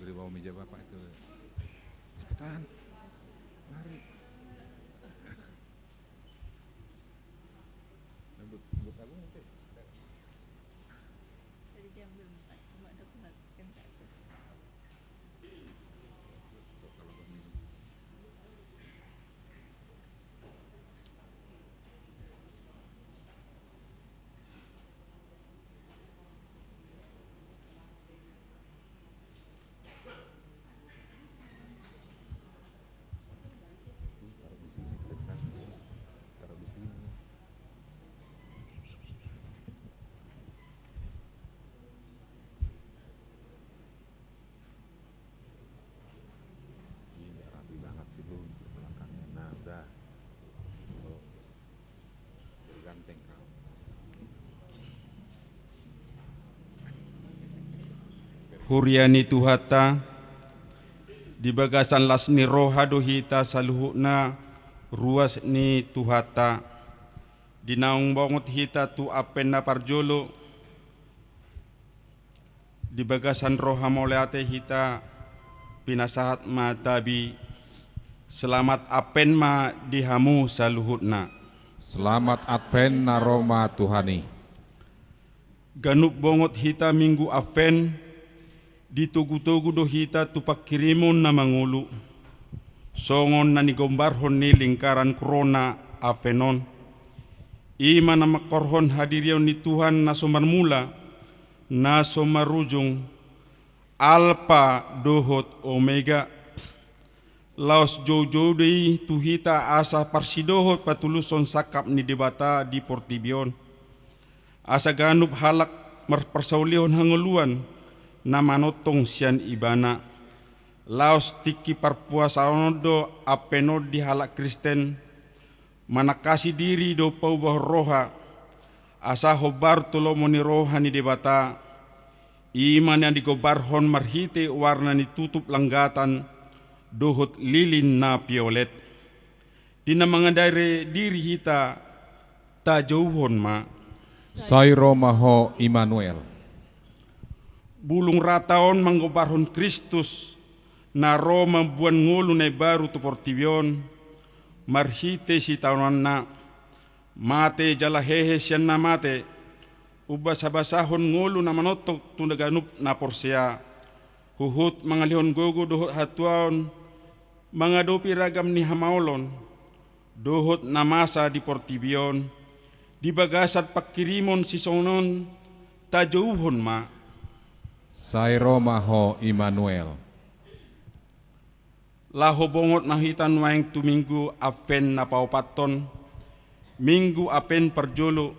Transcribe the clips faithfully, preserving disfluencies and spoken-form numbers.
Beri bawa meja bapak itu. Cepetan. Lari. Nah, buat, buat aku nanti. Tadi diambil empat, cuma ada aku habiskan satu. Ini nggak rapi banget sih lu, belakangnya. Nah, udah. Tuh. Biar ganteng kau. Huria ni Tuhanta, di bagasan las ni roha do hita saluhutna ruas ni Tuhanta. Di naung bongot hita tu Advent na parjolo, di bagasan roha mauliate hita pinasahat ma tabi. Selamat Advent ma di hamu saluhutna. Selamat Advent na ro ma Tuhan i. Ganup bongot hita Minggu Advent, ditogutogu do hita tu pangkirimon na mangolu. Songon na nigombarhon ni lingkaran Corona Advent on. I ma na mangkorhon hadirion ni Tuhan na so marmula, na so marujung, Alpa dohot Omega. Laos joujou do i tu hita asa parsidohot patulushon sangkap ni Debata di portibi on. Asa ganup halak marparsaulihon hangoluan na manongtong sian Ibana. Laos tingki parpuasaon do Advent on di halak Kristen, manangkasi diri do paubahon roha, asa hombar tu lomo ni roha ni Debata, i ma na digombarhon marhite warna ni tutup langgatan dohot lilin na piolet. Di na mangadari diri hita, tajouhon ma. Sai ro ma Ho Immanuel. Bulung rata on manggombarhon Kristus, na ro mamboan ngolu na imbaru tu portibi on, marhite sitaonanna, mate jala hehe sian na mate, umbasabasahon ngolu na manongtong tu na ganup na porsea, huhut mangalehon gogo dohot hatuaon, mangadopi ragam ni hamaolon, dohot na masa di portibi on, di bagasan pangkirimon sisongon on, tajouhon ma. Sai ro ma Ho Immanuel. Laho bongot ma hita nuaeng tu Minggu Advent na paopathon, Minggu Advent parjolo,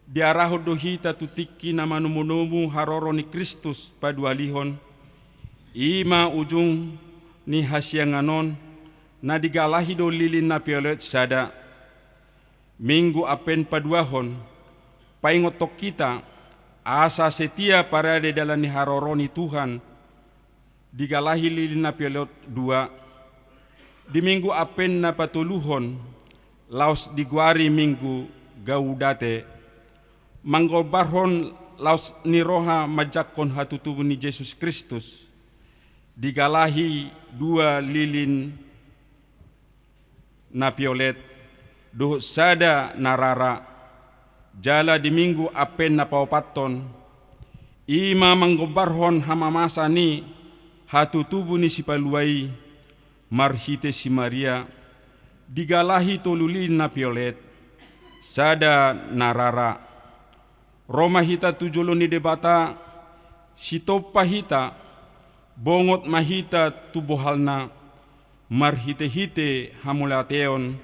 diarahon do hita tu tingki na manomunomu haroro ni Kristus paduahalihon, i ma ujung ni hasiangan on, na digalahi do lilin na piolet sada. Minggu Advent paduahon, paingothon hita, asa setia parade dalan ni haroro ni Tuhan, digalahi lilin na piolet dua. Di Minggu Advent na patoluhon, laos digoari Minggu Gaudete, manggombarhon laos ni roha manjangkon hatutubu ni Jesus Kristus, digalahi dua lilin na piolet, dohot sada na rara, jala di Minggu Advent na paopathon, i ma manggombarhon hamamasa ni hatutubu ni Sipalua i, marhite si Maria, digalahi tolu lilin na piolet, sada na rara. Ro ma hita tu jolo ni Debata, sitompa hita, bongot ma hita tu bohalna, marhitehite hamauliateon,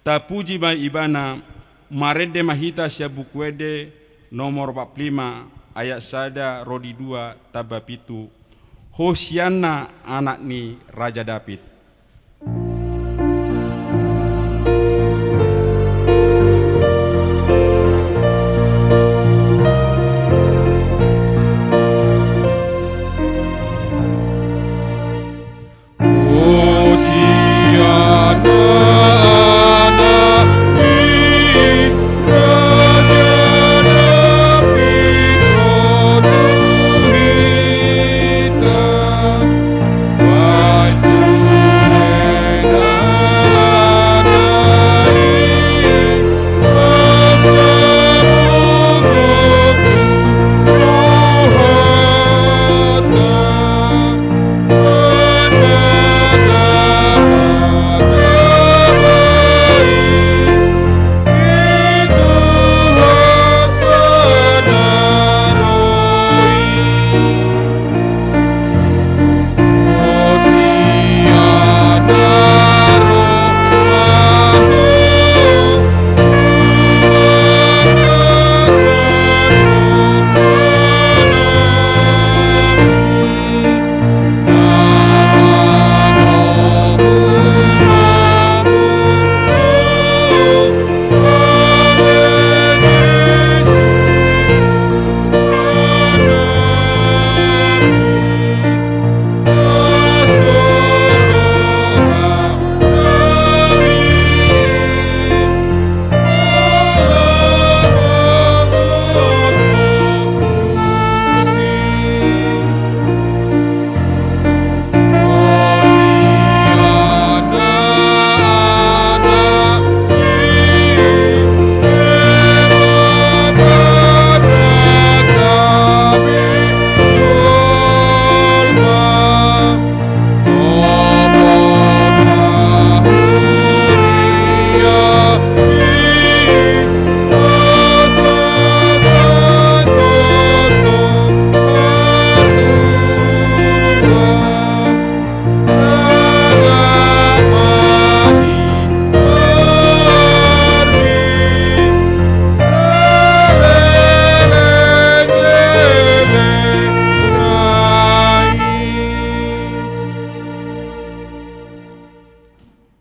tapuji ma Ibana, marende ma hita sian Buku Ende nomor opat pulu lima, ayat sada ro di dua tamba pitu. Hosianna, anak ni Raja Daud.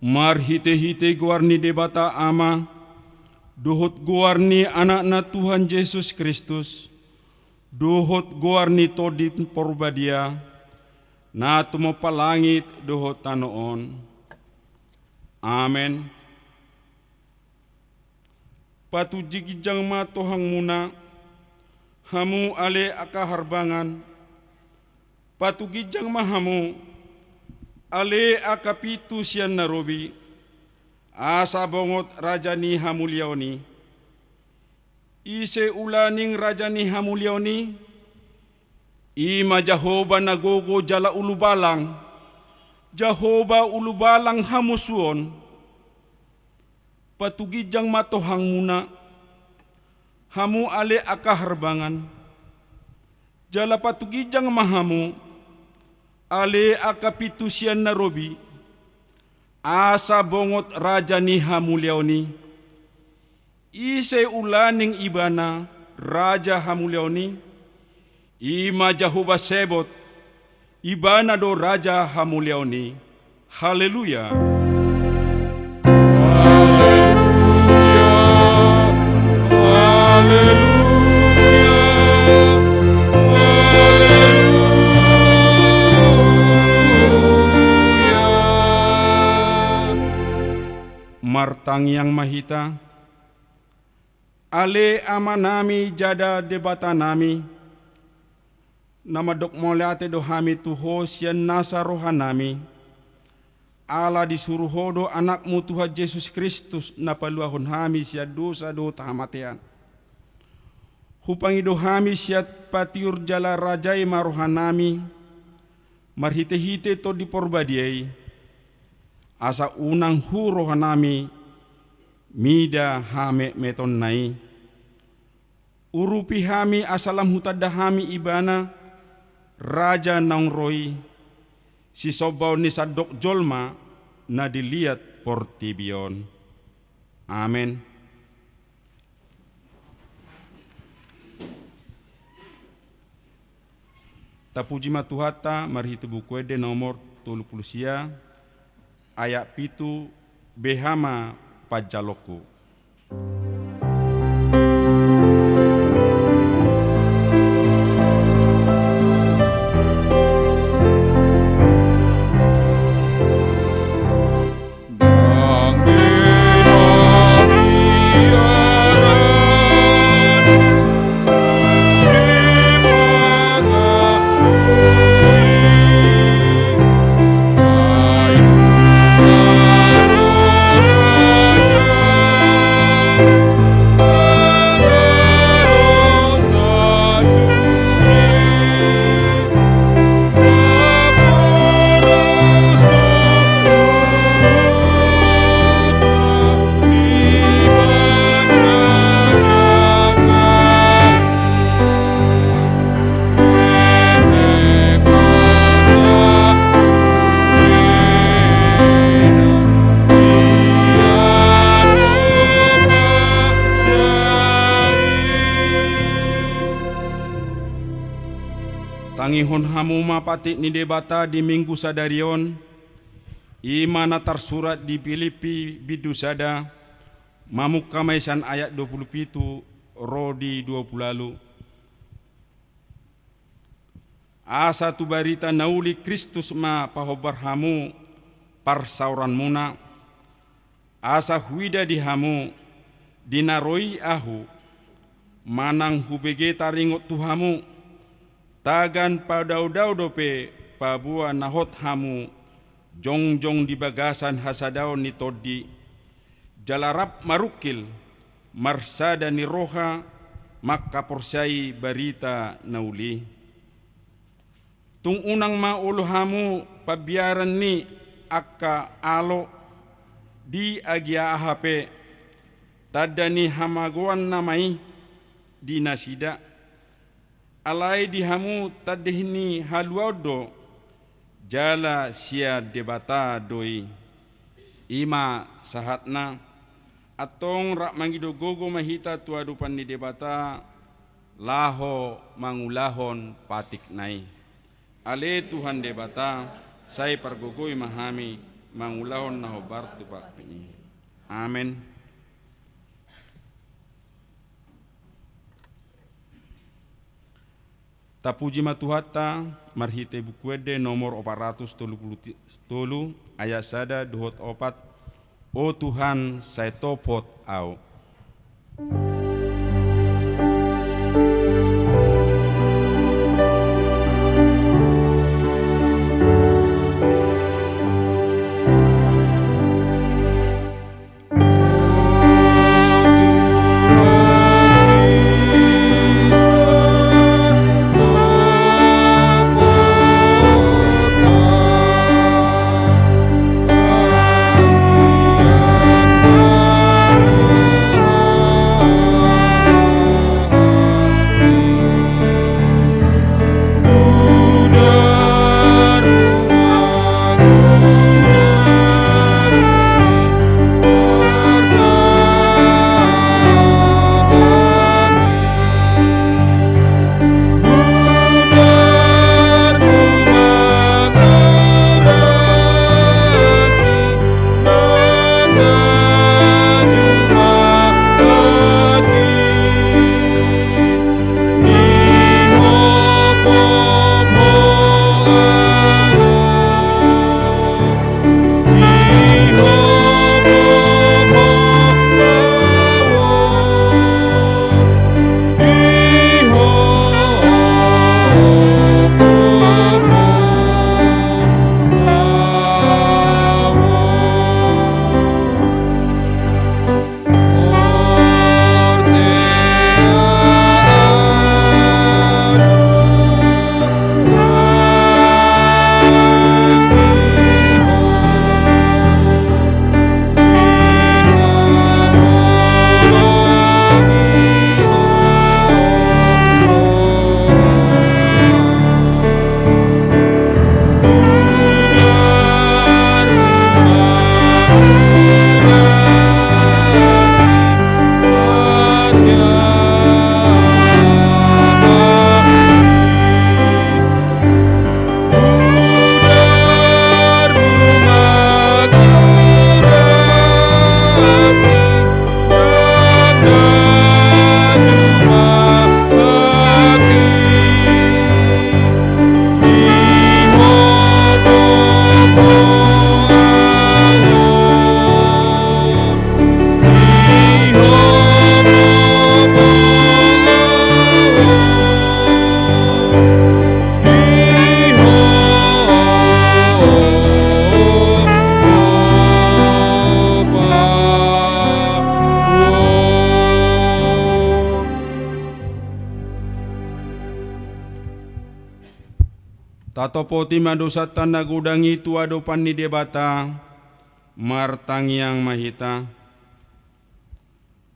Marhite-hite goar ni Debata Ama, dohot goar ni Anakna Tuhan Jesus Kristus, dohot goar ni Tondi Parbadia, na tumompa langit dohot tano on. Amen. Patugi ginjang ma tohangmuna, hamu ale angka harbangan. Patugi ginjang ma hamu, ale angka pintu sian na robi, asa bongot Raja ni hamuliaon i. Ise ulaning Raja ni hamuliaon i? I ma Jahowa na gogo jala ulubalang, Jahowa ulubalang hamusuon. Patugi ginjang ma tohangmuna, hamu ale angka harbangan. Jala patugi ginjang ma hamu, ale angka pintu sian na robi, asa bongot Raja ni hamuliaon i. Ise ulaning Ibana Raja hamuliaon i? I ma Jahowa Sebot, Ibana do Raja hamuliaon i. Haleluya. Haleluya. Haleluya. Haleluya. Martangiang ma hita. Ale Amanami jala Debatanami, na mandok mauliate do hami tu Ho sian nasa rohanami, ala disuru Ho do Anakmu Tuhan Jesus Kristus na paluahon hami sian dosa dohot hamatean. Hupangido hami sian patiur jala rajai ma rohanami, marhite-hite Tondi Parbadia i, asa unang hu rohanami mida hametmetonna i. Urupi hami asa lam hutanda hami Ibana, Raja naung ro i, sisombaon ni sandok jolma na di liat portibi on. Amen. Tapuji ma Tuhanta marhite Buku Ende nomor tolu pulu sia, ayat pitu, Beha ma panjaloonku. Tangihon hamu ma patik ni Debata di Minggu sadari on, i ma na tarsurat di Pilippi bindu sada, mamungka ma i sian ayat dua pulu pitu ro di dua pulu ualu. Asa tu barita na uli Kristus ma pahombar hamu parsaoranmuna, asa huida di hamu, di na ro i ahu, manang hubege taringot tu hamu, tagan padaodao dope paboa na hot hamu jongjong di bagasan hasadaon ni Tondi, jala rap marungkil, marsada ni roha, mangkaporseai barita na uli. Tung unang ma olo hamu pambiaran ni angka alo di agia aha pe, tanda ni hamagoanna ma i di nasida. Alai di hamu tanda ni haluaon do, jala sian Debata do i. I ma sahatna, antong rap mangido gogo ma hita tu adopan ni Debata, laho mangulahon patikna i. Ale Tuhan Debata, sai pargogoi ma hami, mangulahon na hombar tu pangkirim i. Amen. Tapuji ma Tuhanta marhite Buku Ende nomor opat ratus tolu pulu tolu, ayat sada dohot opat. O Tuhan, sai topot ahu. Tatopoti ma dosanta na godang i tu adopan ni Debata. Martangiang ma hita.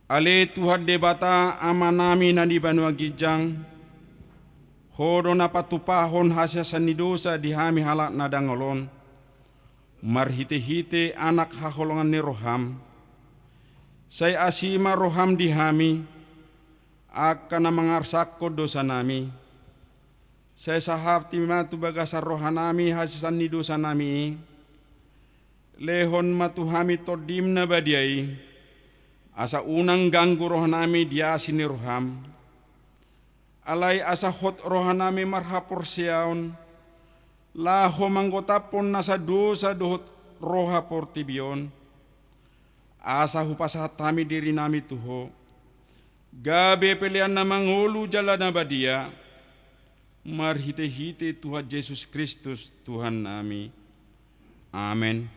Ale Tuhan Debata, Amanami na di banua ginjang, Ho do na patupahon hasiasan ni dosa di hami halak na dangol on, marhitehite Anak haholongan ni roham. Sai asi ma roham di hami, angka na mangarsakkon dosanami. Sai sahapti ma tu bagasan rohanami hasiasan ni dosanami i. Lehon ma tu hami Tondim na badia i, asa unang ganggu rohanami di asi ni roham. Alai asa hot rohanami marhaporseaon, laho manggotaphon nasa dosa dohot roha portibi on. Asa hupasahat hami dirinami tu Ho, gabe pelean na mangolu jala na badia, marhitehite Tuhan Jesus Kristus, Tuhannami. Amen.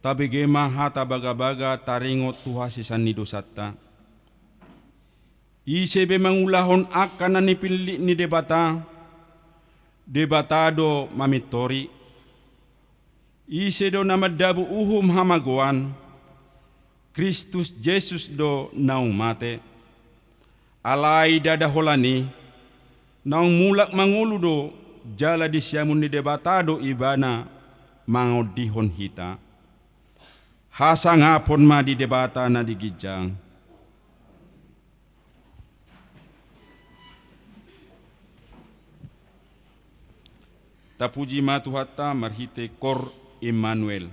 Tabege ma hata bagabaga taringot tu hasesaan ni dosanta. Ise be mangulahon angka na nipillit ni Debata, Debata do mamintori. Ise do na mandabu uhum hamagoan, Kristus Jesus do naung mate. Alai ndada holan i, naung mulak mangolu do, jala di siamun ni Debata do ibana mangondihon hita. Hasangapon ma di Debata na di ginjang. Tapuji ma Tuhanta marhite kor Immanuel.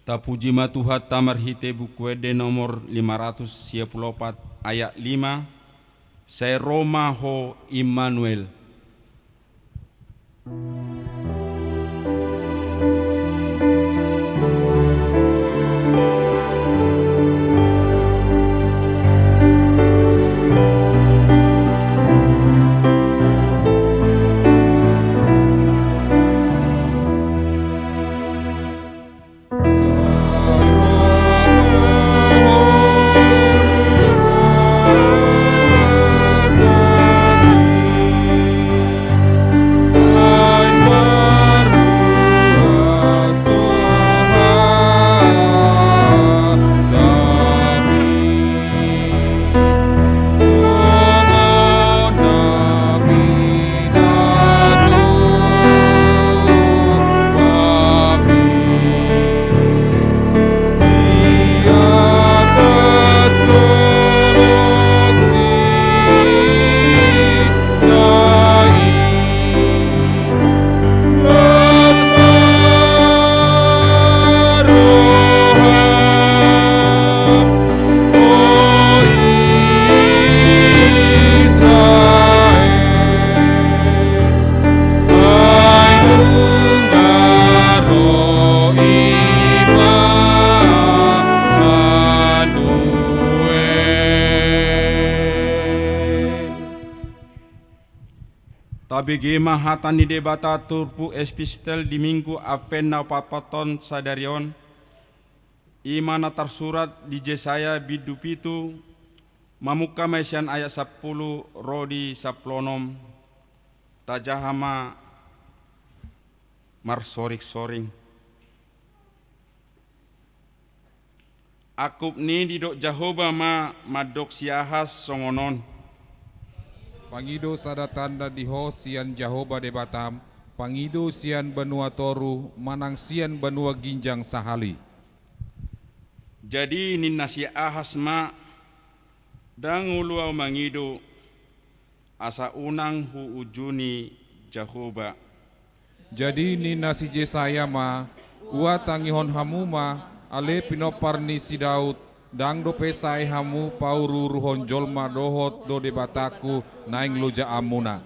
Tapuji ma Tuhanta marhite Buku Ende nomor lima ratus sia pulu opat ayat lima, sai ro ma Ho Immanuel. Tabege ma hata ni Debata turpuk epistel di Minggu Advent na opat-opat on sadari on, i ma na tarsurat di Jesaya bindu pitu, mamungka ma i sian ayat sampulu ro di sampulu onom, tajaha ma marsoring-soring. Angkup ni i didok Jahowa ma mandok si Ahas songon on. Pangido sada tanda di ho sian Jahowa Debatam, pangido sian banua toru manang sian banua ginjang sahali. Jadi ninna si Ahas ma, ndang olo ahu mangido, asa unang huujuni Jahowa. Jadi ninna si Jesaya ma, ua tangihon hamu ma, ale pinompar ni si Daud, ndang dope sae hamu pauruuruhon jolma dohot do Debatangku naeng lojaanmuna.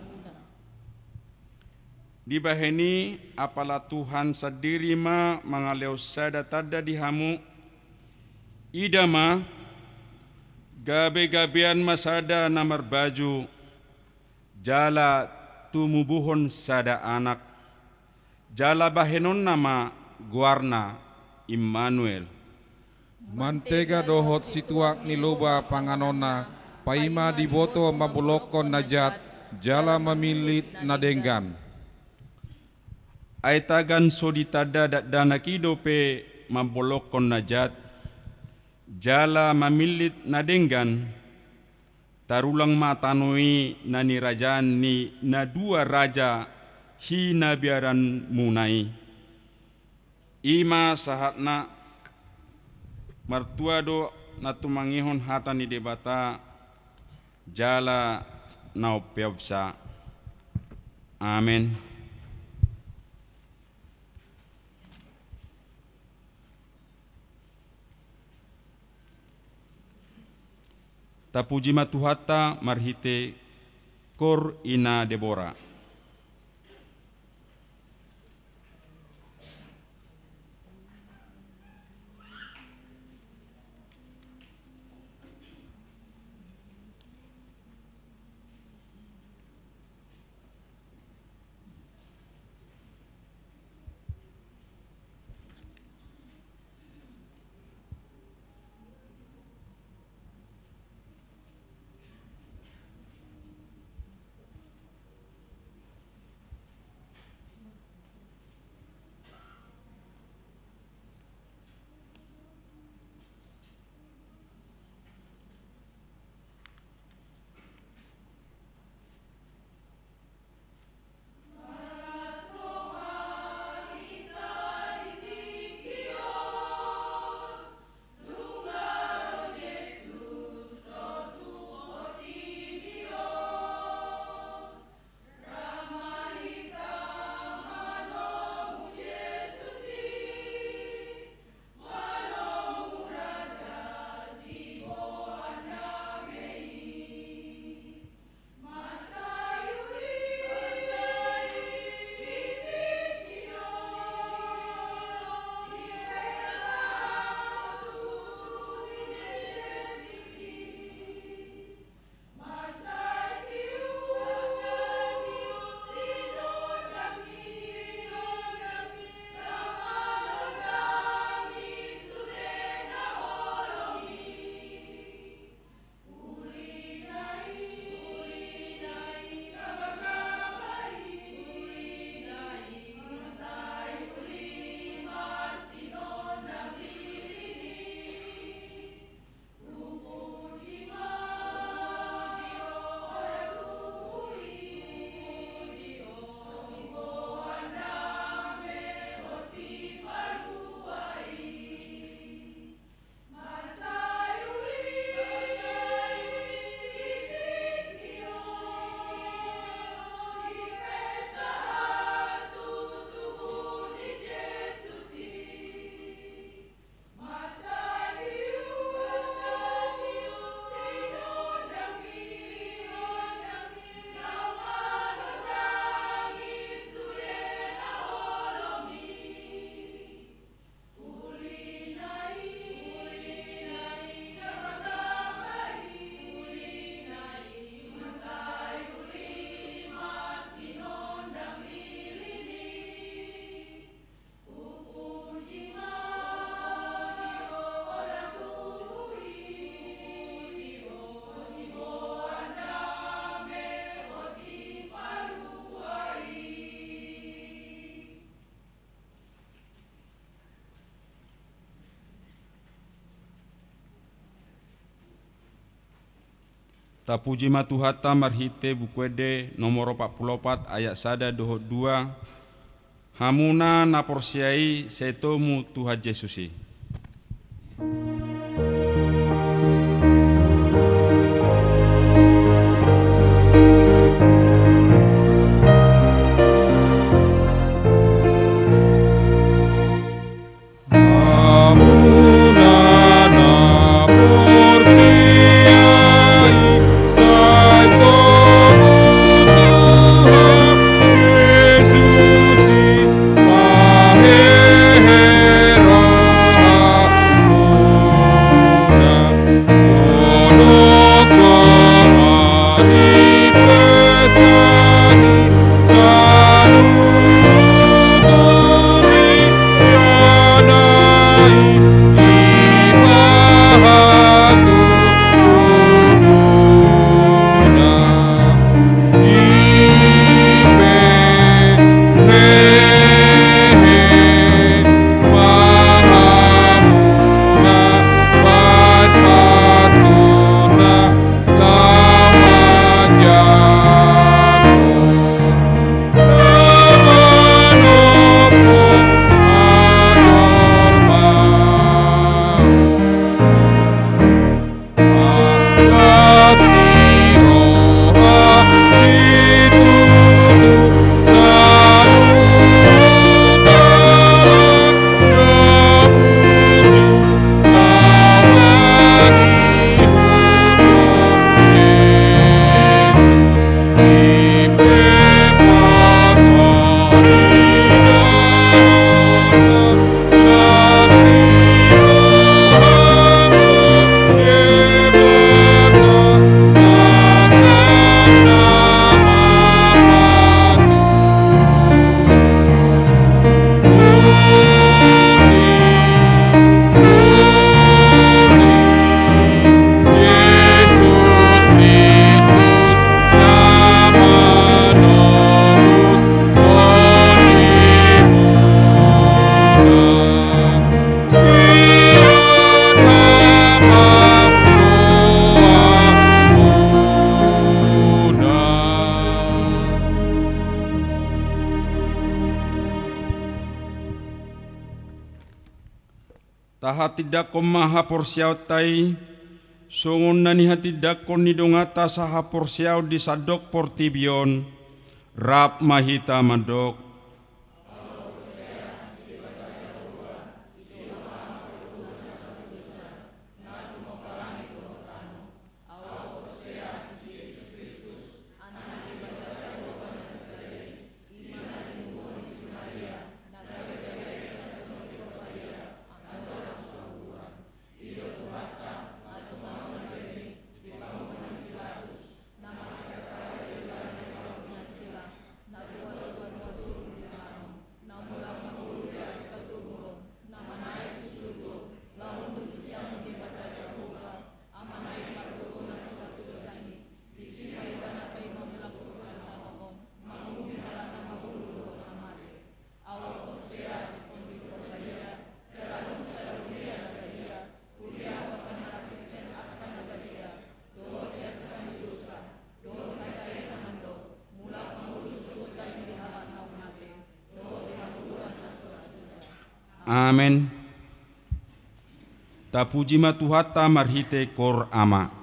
Dibahen i, apala Tuhan sandiri ma mangalehon sada tanda di hamu, ida ma, gabe-gabean ma sada na marbaju, jala tumubuhon sada anak, jala bahenonna ma goarna Immanuel. Mantega dohot situak ni loba panganonna, paima diboto mambolongkon na jat, jala mamillit na denggan. Ai tagan so ditanda dakdanak i dope mambolongkon na jat, jala mamillit na denggan, tarulang ma tano i na nirajaan ni na dua raja hinabiaranmuna i. I ma sahatna. Martua do na tumangihon hata ni Debata jala na umpeopsa. Amen. Tapuji ma Tuhanta marhite kor ina Debora. Tapuji ma Tuhanta marhite Buku Ende nomor opat pulu opat ayat sada dohot dua. Hamuna na porsea i, sai tomu Tuhan Jesus i. Tahatindangkon ma haporseaonta i, songon na nihatindangkon ni donganta sahaporseaon di sandok portibi on. Rap ma hita mandok. Amen. Tapuji ma Tuhanta marhite Koor Ama.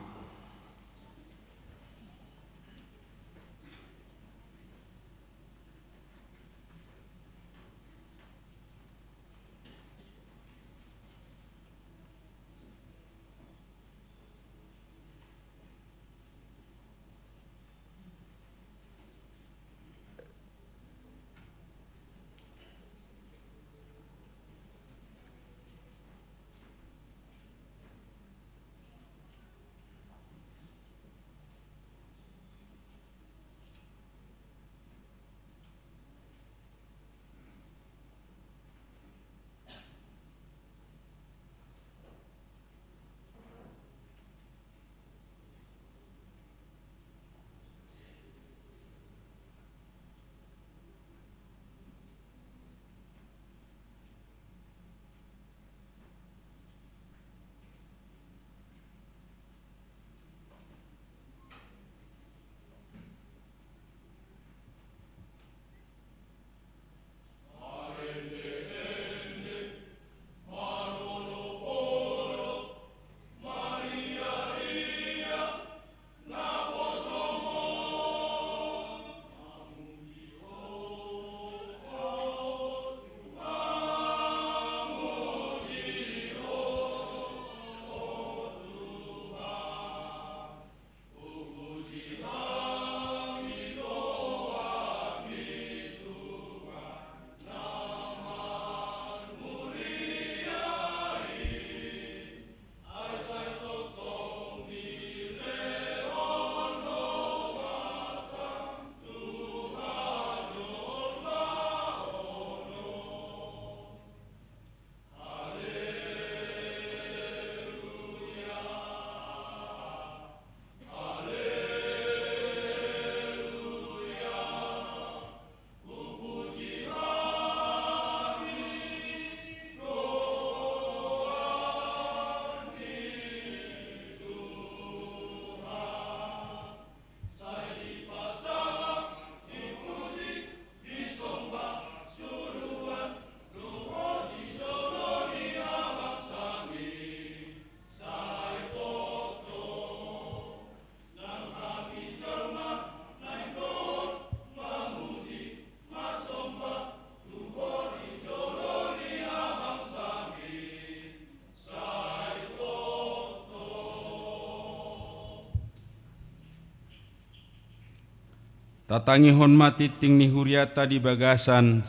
Tatangihon ma tingting ni huriata di bagasan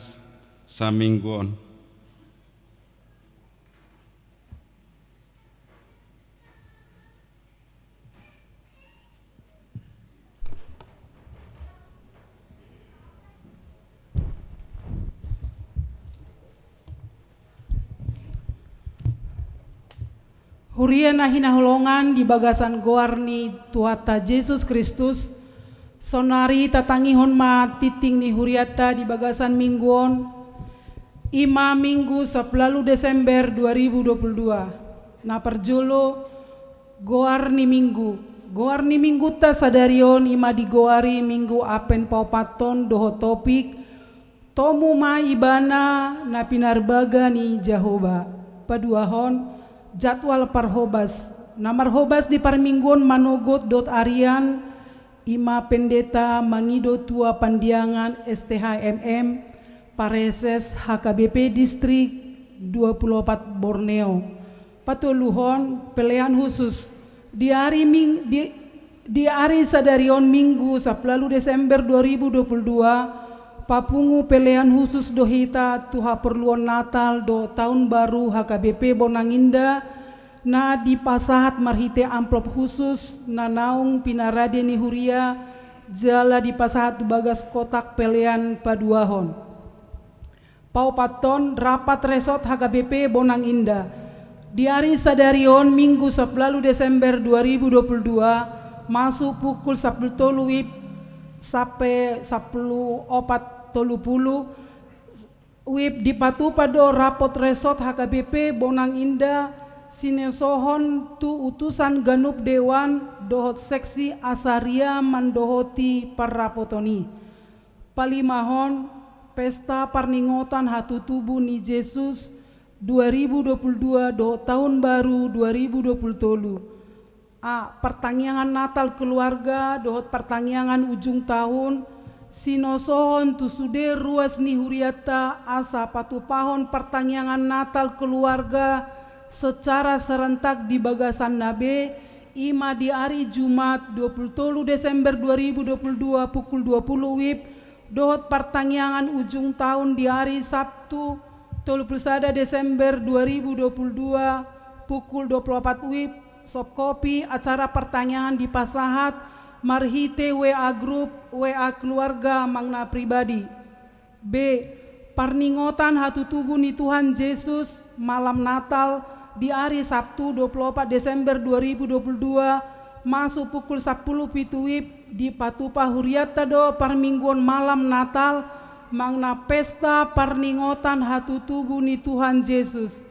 saminggu on. Huria na hinaholongan di bagasan goar ni Tuhanta Jesus Kristus, sonari tatangihon ma tingting ni huriata di bagasan minggu on, ima minggu sapuluh Desember dua ribu dua puluh dua. Na parjolo, goar ni minggu. Goar ni minggunta sadari on ima digoari minggu Advent paopathon dohot topik, Tomu ma Ibana na pinarbaga ni Jahowa. Paduahon, jadwal parhobas. Na marhobas di parmingguon manogot dohot arian, ima pendeta mangido tua pandiangan S T H M M, pareses H K B P Distrik dua puluh opat Borneo. Patoluhon, pelean husus. Di ari ming-, di, di ari sadari on minggu sapuluh Desember dua ribu dua puluh dua, papungu pelean husus do hita tu haporluon Natal dohot Taon Baru H K B P Bonang Indah, na dipasahat marhite amplop husus na naung pinarade ni huria, jala dipasahat tu bagas kotak pelean paduahon. Paopathon, rapat resort H K B P Bonang Indah. Di ari sadari on minggu sapuluh Desember dua ribu dua puluh dua, masuk pukul sapuluh tolu WIB sampe sapuluh opat tolu pulu WIB dipatupa do rapot resort H K B P Bonang Indah, sinosohon tu utusan ganup dewan dohot seksi asa huria mandohoti parrapoton i. Palimahon, pesta parningotan hatutubu ni Jesus dua ribu dua puluh dua dohot Taon Baru dua ribu dua puluh tolu. A, partangiangan Natal keluarga dohot partangiangan ujung tahun, sinosohon tu sude ruas ni hurianta asa patupahon partangiangan Natal keluarga secara serentak di bagasanna be, ima di ari Jumat dua puluh tolu Desember dua ribu dua puluh dua pukul dua puluh WIB, dohot partangiangan ujung tahun di ari Sabtu tolu puluh sada Desember dua ribu dua puluh dua pukul dua puluh opat WIB, soft copy acara partangiangan dipasahat marhite WA group, WA keluarga manang na pribadi. B, parningotan hatutubu ni Tuhan Jesus malam Natal di ari Sabtu dua puluh opat Desember dua ribu dua puluh dua, masuk pukul sapuluh pitu WIB, dipatupa hurianta do parmingguon malam Natal manang na pesta parningotan hatutubu ni Tuhan Jesus.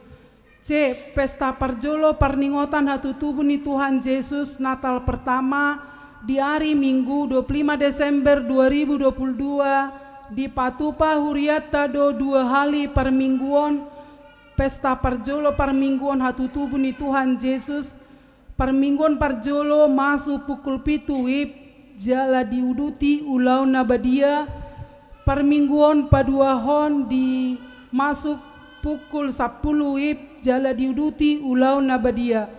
C, pesta parjolo parningotan hatutubu ni Tuhan Jesus Natal pertama di ari Minggu dua puluh lima Desember dua ribu dua puluh dua, dipatupa hurianta do dua hali parmingguon, pesta parjolo parmingguon hatutubu ni Tuhan Jesus, parmingguon parjolo masuk pukul pitu WIB, jala diuduti ulaon na badia, parmingguon paduahon di masuk pukul sapuluh WIB, jala diuduti ulaon na badia.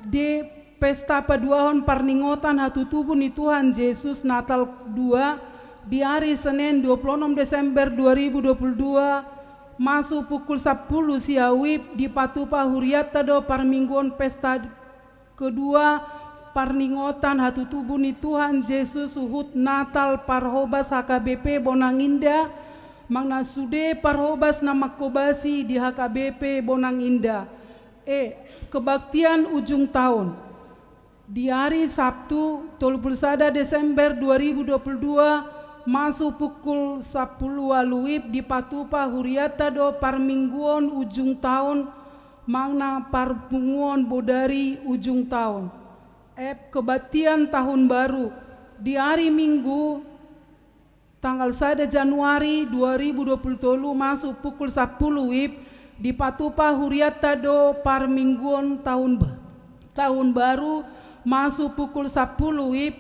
D, pesta paduahon parningotan hatutubu ni Tuhan Jesus Natal dua, di ari Senen dua puluh onom Desember dua ribu dua puluh dua, masuk pukul sapuluh sia WIB, dipatupa hurianta do parmingguon pesta kedua parningotan hatutubu ni Tuhan Jesus huhut Natal parhobas H K B P Bonang Indah, manang na sude parhobas na manghobasi di H K B P Bonang Indah. E, kebaktian ujung tahun. Di ari Sabtu tolu puluh sada Desember dua ribu dua puluh dua, masuk pukul sapuluh ualu WIB, dipatupa hurianta do parmingguon ujung tahun, manang na parpunguon bodari ujung tahun. F, kebaktian tahun baru. Di ari Minggu tanggal sada Januari dua ribu dua puluh tolu, masuk pukul sapuluh WIB, dipatupa hurianta do parmingguon tahun ba-, tahun baru, masuk pukul sapuluh WIB,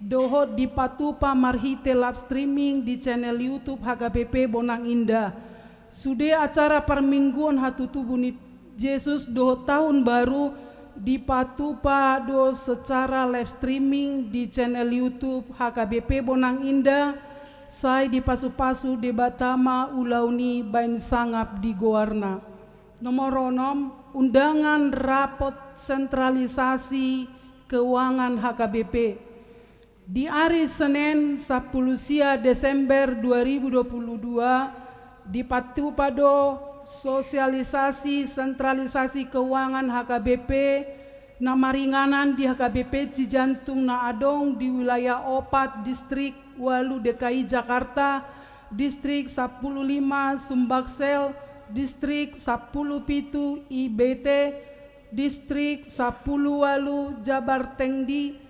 dohot dipatupa marhite live streaming di channel YouTube H K B P Bonang Indah. Sude acara parmingguon hatutubu ni Jesus dohot tahun baru dipatupa do secara live streaming di channel YouTube H K B P Bonang Indah, sai dipasupasu Debata ma ulaon i baen sangap di goarna. Nomor onom, undangan rapot sentralisasi keuangan H K B P. Di ari Senen, sampulu sia Desember dua ribu dua puluh dua, dipatupa do sosialisasi sentralisasi keuangan H K B P na maringanan di H K B P Cijantung na adong di wilayah opat distrik, ualu D K I Jakarta, distrik sampulu lima Sumbaksel, distrik sampulu pitu I B T, distrik sampulu ualu Jabartengdi,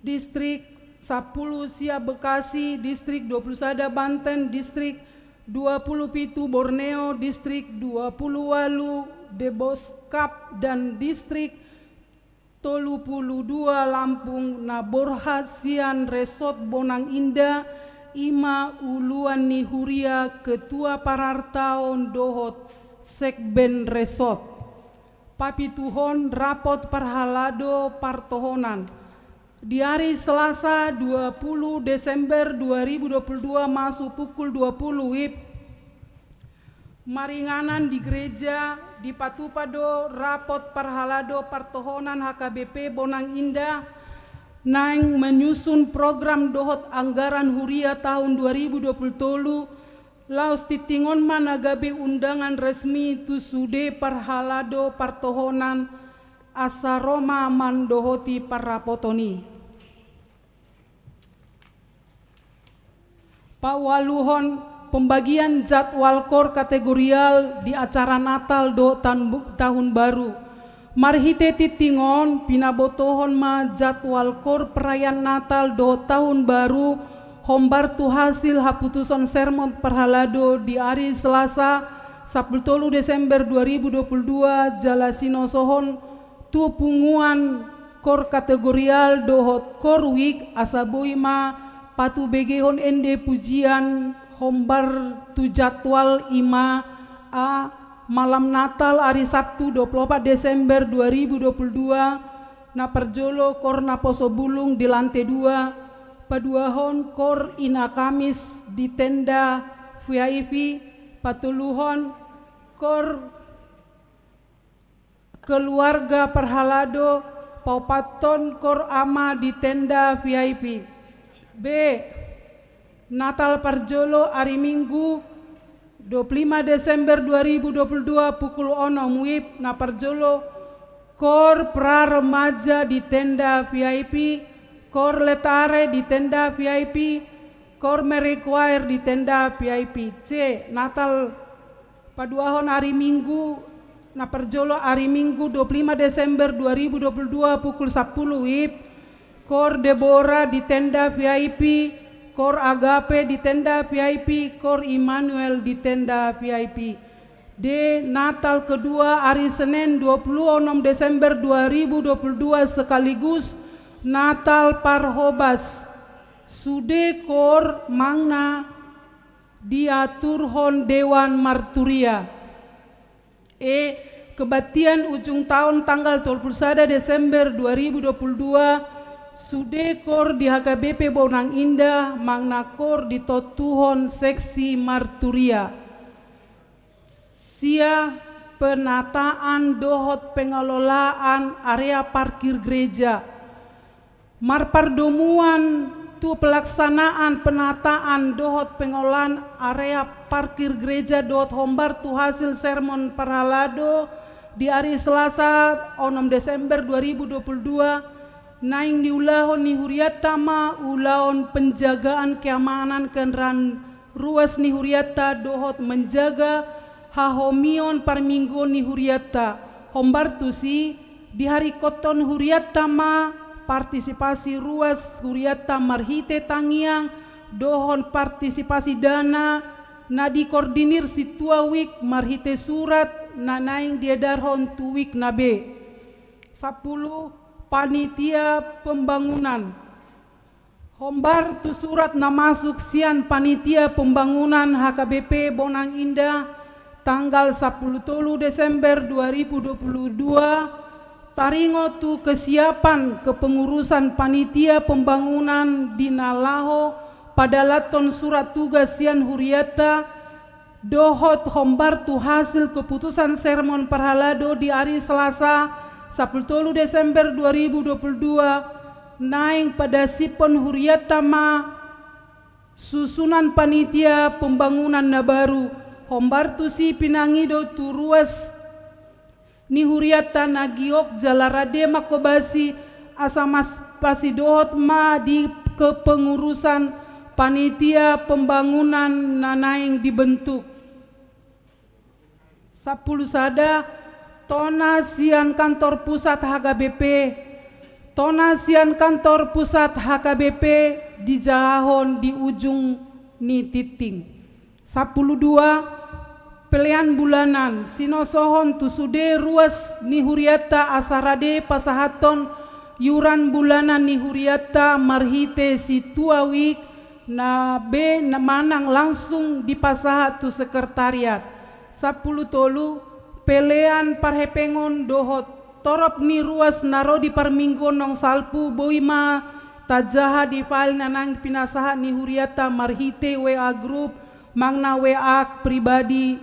distrik sampulu sia Bekasi, distrik dua puluh sada Banten, distrik dua puluh pitu Borneo, distrik dua puluh ualu Deboskap, dan distrik tolu pulu dua Lampung na borhat sian Resort Bonang Indah, i ma uluan ni huria, ketua parartaon dohot sekben resort. Papituhon rapot parhalado partohonan. Di ari Selasa dua puluh Desember dua ribu dua puluh dua masuk pukul dua puluh W I B, maringanan di gereja, dipatupa do rapot parhalado partohonan H K B P Bonang Indah, naeng menyusun program dohot anggaran huria tahun dua ribu dua puluh tolu, laos tingting on ma na gabe undangan resmi tu sude parhalado partohonan asa ro ma mandohoti parrapoton i. Paualuhon, pembagian jadwal koor kategorial di acara Natal dohot tahun, tahun baru. Marhite tingting on, pinabotohon ma jadwal koor perayaan Natal dohot tahun baru, hombar tu hasil haputusan sermon parhalado di ari Selasa, sampulu tolu Desember dua ribu dua puluh dua, jala sinosohon tu punguan koor kategorial dohot koor week, asa boi ma patubegehon ende pujian hombar tu jadwal, i ma: A, malam Natal ari Sabtu dua puluh opat Desember dua ribu dua puluh dua, na parjolo koor naposo bulung di lante dua, paduahon koor Ina Kamis di tenda V I P, patoluhon koor keluarga parhalado, paopathon koor ama di tenda V I P. B, Natal parjolo ari Minggu, dua puluh lima Desember dua ribu dua puluh dua, pukul onom W I B, na parjolo koor pra remaja di tenda V I P, koor letare di tenda V I P, koor Mary Choir di tenda V I P. C, Natal paduahon ari Minggu, na parjolo ari Minggu dua puluh lima Desember dua ribu dua puluh dua pukul sampulu W I B, koor Debora di tenda V I P, koor Agape di tenda V I P, koor Immanuel di tenda V I P. D, Natal kedua ari Senen dua puluh onom Desember dua ribu dua puluh dua sekaligus Natal parhobas. Sude koor manang na diaturhon dewan marturia. E, kebaktian ujung taon tanggal dua puluh sada Desember dua ribu dua puluh dua, sude koor di H K B P Bonang Indah, manang na koor ditontuhon seksi marturia. Sia, penataan dohot pengelolaan area parkir gereja. Marpardomuan tu pelaksanaan penataan dohot pengelolaan area parkir gereja dohot hombar tu hasil sermon parhalado di ari Selasa onom Desember dua ribu dua puluh dua, naeng diulahon ni hurianta ma ulaon penjagaan keamanan kendaraan ruas ni hurianta dohot menjaga hahomion parmingguon ni hurianta. Hombar tusi, diharingkothon hurianta ma partisipasi ruas hurianta marhite tangiang dohot partisipasi dana na dikoordinir Sintua Week marhite surat na naeng diedarhon tu week na be. Sampulu, panitia pembangunan. Hombar tu surat na masuk sian panitia pembangunan H K B P Bonang Indah tanggal sampulu tolu Desember dua ribu dua puluh dua, taringot tu kesiapan kepengurusan panitia pembangunan di na laho padalanhon surat tugas sian hurianta dohot hombar tu hasil keputusan sermon parhalado di ari Selasa, sapuluh tolu Desember dua ribu dua puluh dua, naeng padasiphon hurianta ma susunan panitia pembangunan na baru, hombar tusi pinangido tu ruas ni hurianta na giot jala rade manghobasi asa mas-, pasidohot ma di kepengurusan panitia pembangunan na naeng dibentuk. Sapuluh sada, tona sian kantor pusat H K B P, tona sian kantor pusat H K B P dijahahon di ujung ni tinting. Sapuluh dua, pelean bulanan, sinosohon tu sude ruas ni hurianta asa rade pasahathon iuran bulanan ni hurianta marhite situa wik, na be na manang langsung dipasahat tu sekretariat. Sapuluh tolu, pelean parhepengon dohot torop ni ruas na ro di parmingguon naung salpu boi ma tajaha di file na naeng pinasahat ni hurianta marhite W A grup, manang na W A pribadi,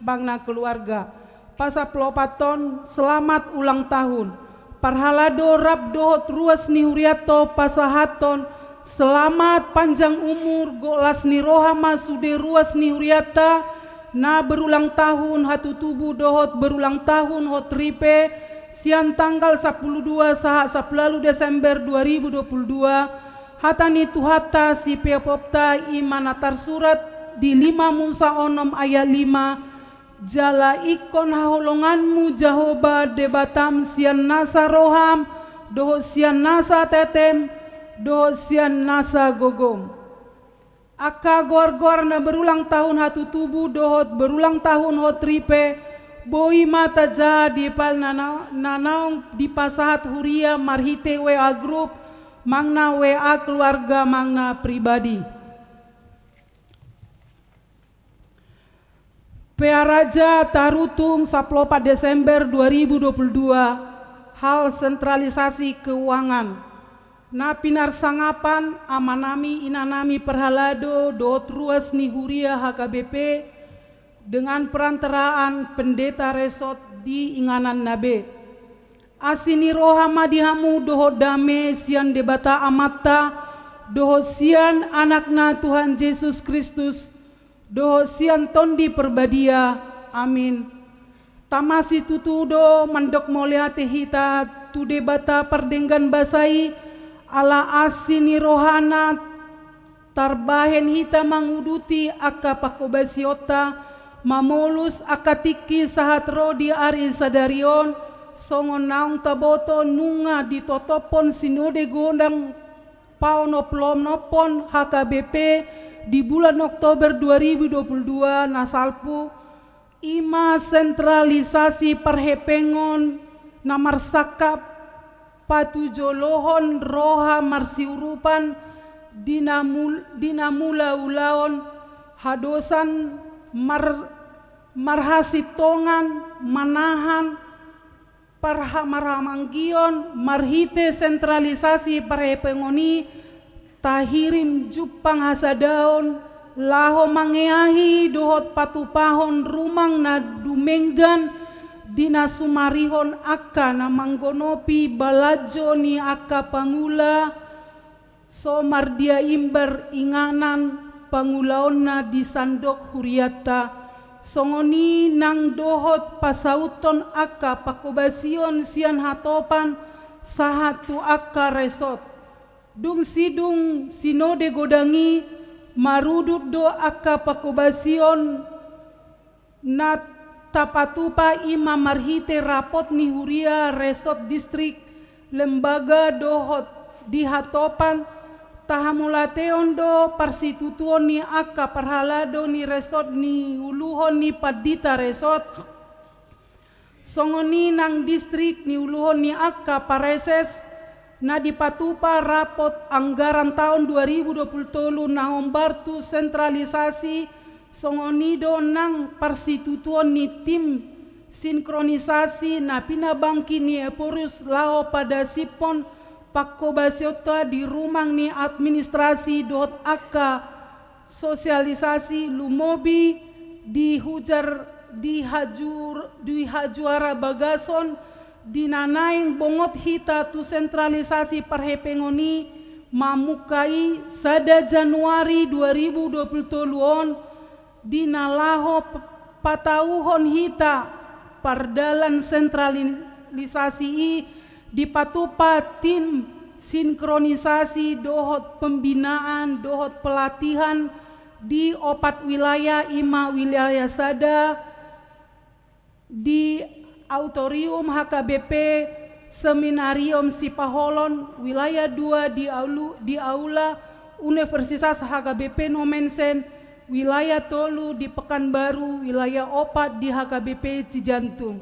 manang na keluarga. Pasaplopathon, selamat ulang tahun. Parhalado rap dohot ruas ni hurianta pasahathon selamat panjang umur, gok las ni roha ma sude ruas ni hurianta na berulang tahun hatutubu dohot berulang tahun hot ripe, sian tanggal sapuluh dua sahat sapuluh ualu Desember dua ribu dua puluh dua, hata ni Tuhanta sipeopopta i ma na tarsurat di lima Musa onom ayat lima, jala ingkon haholonganmu Jahowa Debatam sian nasa roham, dohot sian nasa ateatem, dohot sian nasa gogom. Angka goar-goar na berulang tahun hatutubu dohot berulang tahun hot ripe, boi ma tajaha di file na, na, na naung dipasahat huria marhite W A grup, manang na W A keluarga, manang na pribadi. Pearaja tarutung saplopat Desember dua ribu dua puluh dua, hal sentralisasi keuangan. Na pinarsangapan amanami inanami parhalado dohot ruas ni huria H K B P dengan perantaraan pendeta resort di inganan na be. Asi ni roha ma di hamu dohot dame sian Debata Amanta, dohot sian Anakna Tuhan Jesus Kristus, dohot sian Tondi Parbadia. Amin. Tama situtu do mandok mauliate hita tu Debata pardenggan basa i, ala asi ni rohana tarbahen hita manguduti angka panghobasionta, mamolus angka tingki sahat ro di ari sadari on, songon naung taboto nunga ditotophon sinode godang paonomhonophon H K B P di bulan Oktober dua ribu dua puluh dua na salpu, i ma sentralisasi parhepengon na marsangkap patujolohon roha marsiurupan di na mul-, di na mula ulaon hadosan mar-, marhasintongan manahan parha-, marhamanggion. Marhite sentralisasi parhepengon i tahirim jumpang hasadaon laho mangeahi dohot patupahon rumang na dumenggan di na sumarihon angka na manggonopi balajo ni angka pangula, so mardia imbar inganan pangulaonna di sandok hurianta, songon i nang dohot pasauthon angka panghobasion sian hatopan sahat tu angka resort. Dung sidung sinode godang i, marudut do angka panghobasion na tapatupa, i ma marhite rapot ni huria resort, distrik, lembaga dohot di hatopan. Tahamauliateon do parsitutuon ni angka parhalado ni resort niuluhon ni pandita resort, songon i nang distrik niuluhon ni angka pareses, na dipatupa rapot anggaran taon dua ribu dua puluh tolu na hombar tu sentralisasi, songon i do nang parsitutuon ni tim sinkronisasi na pinabangkit ni Ephorus laho padasiphon pangkobasionta di rumang ni administrasi dohot angka sosialisasi, lumobi di hujar, di hajur, di hajuara bagason, di na naeng bongot hita tu sentralisasi parhepengon i, mamungka i sada Januari dua ribu dua puluh tolu on, di na laho p-, patauhon hita pardalan sentralisasi i, dipatupa tim sinkronisasi dohot pembinaan dohot pelatihan di opat wilayah, i ma wilayah sada di auditorium H K B P, seminarium Sipaholon, wilayah dua di aulu-, di aula Universitas H K B P Nommensen, wilayah tolu di Pekanbaru, wilayah opat di H K B P Cijantung.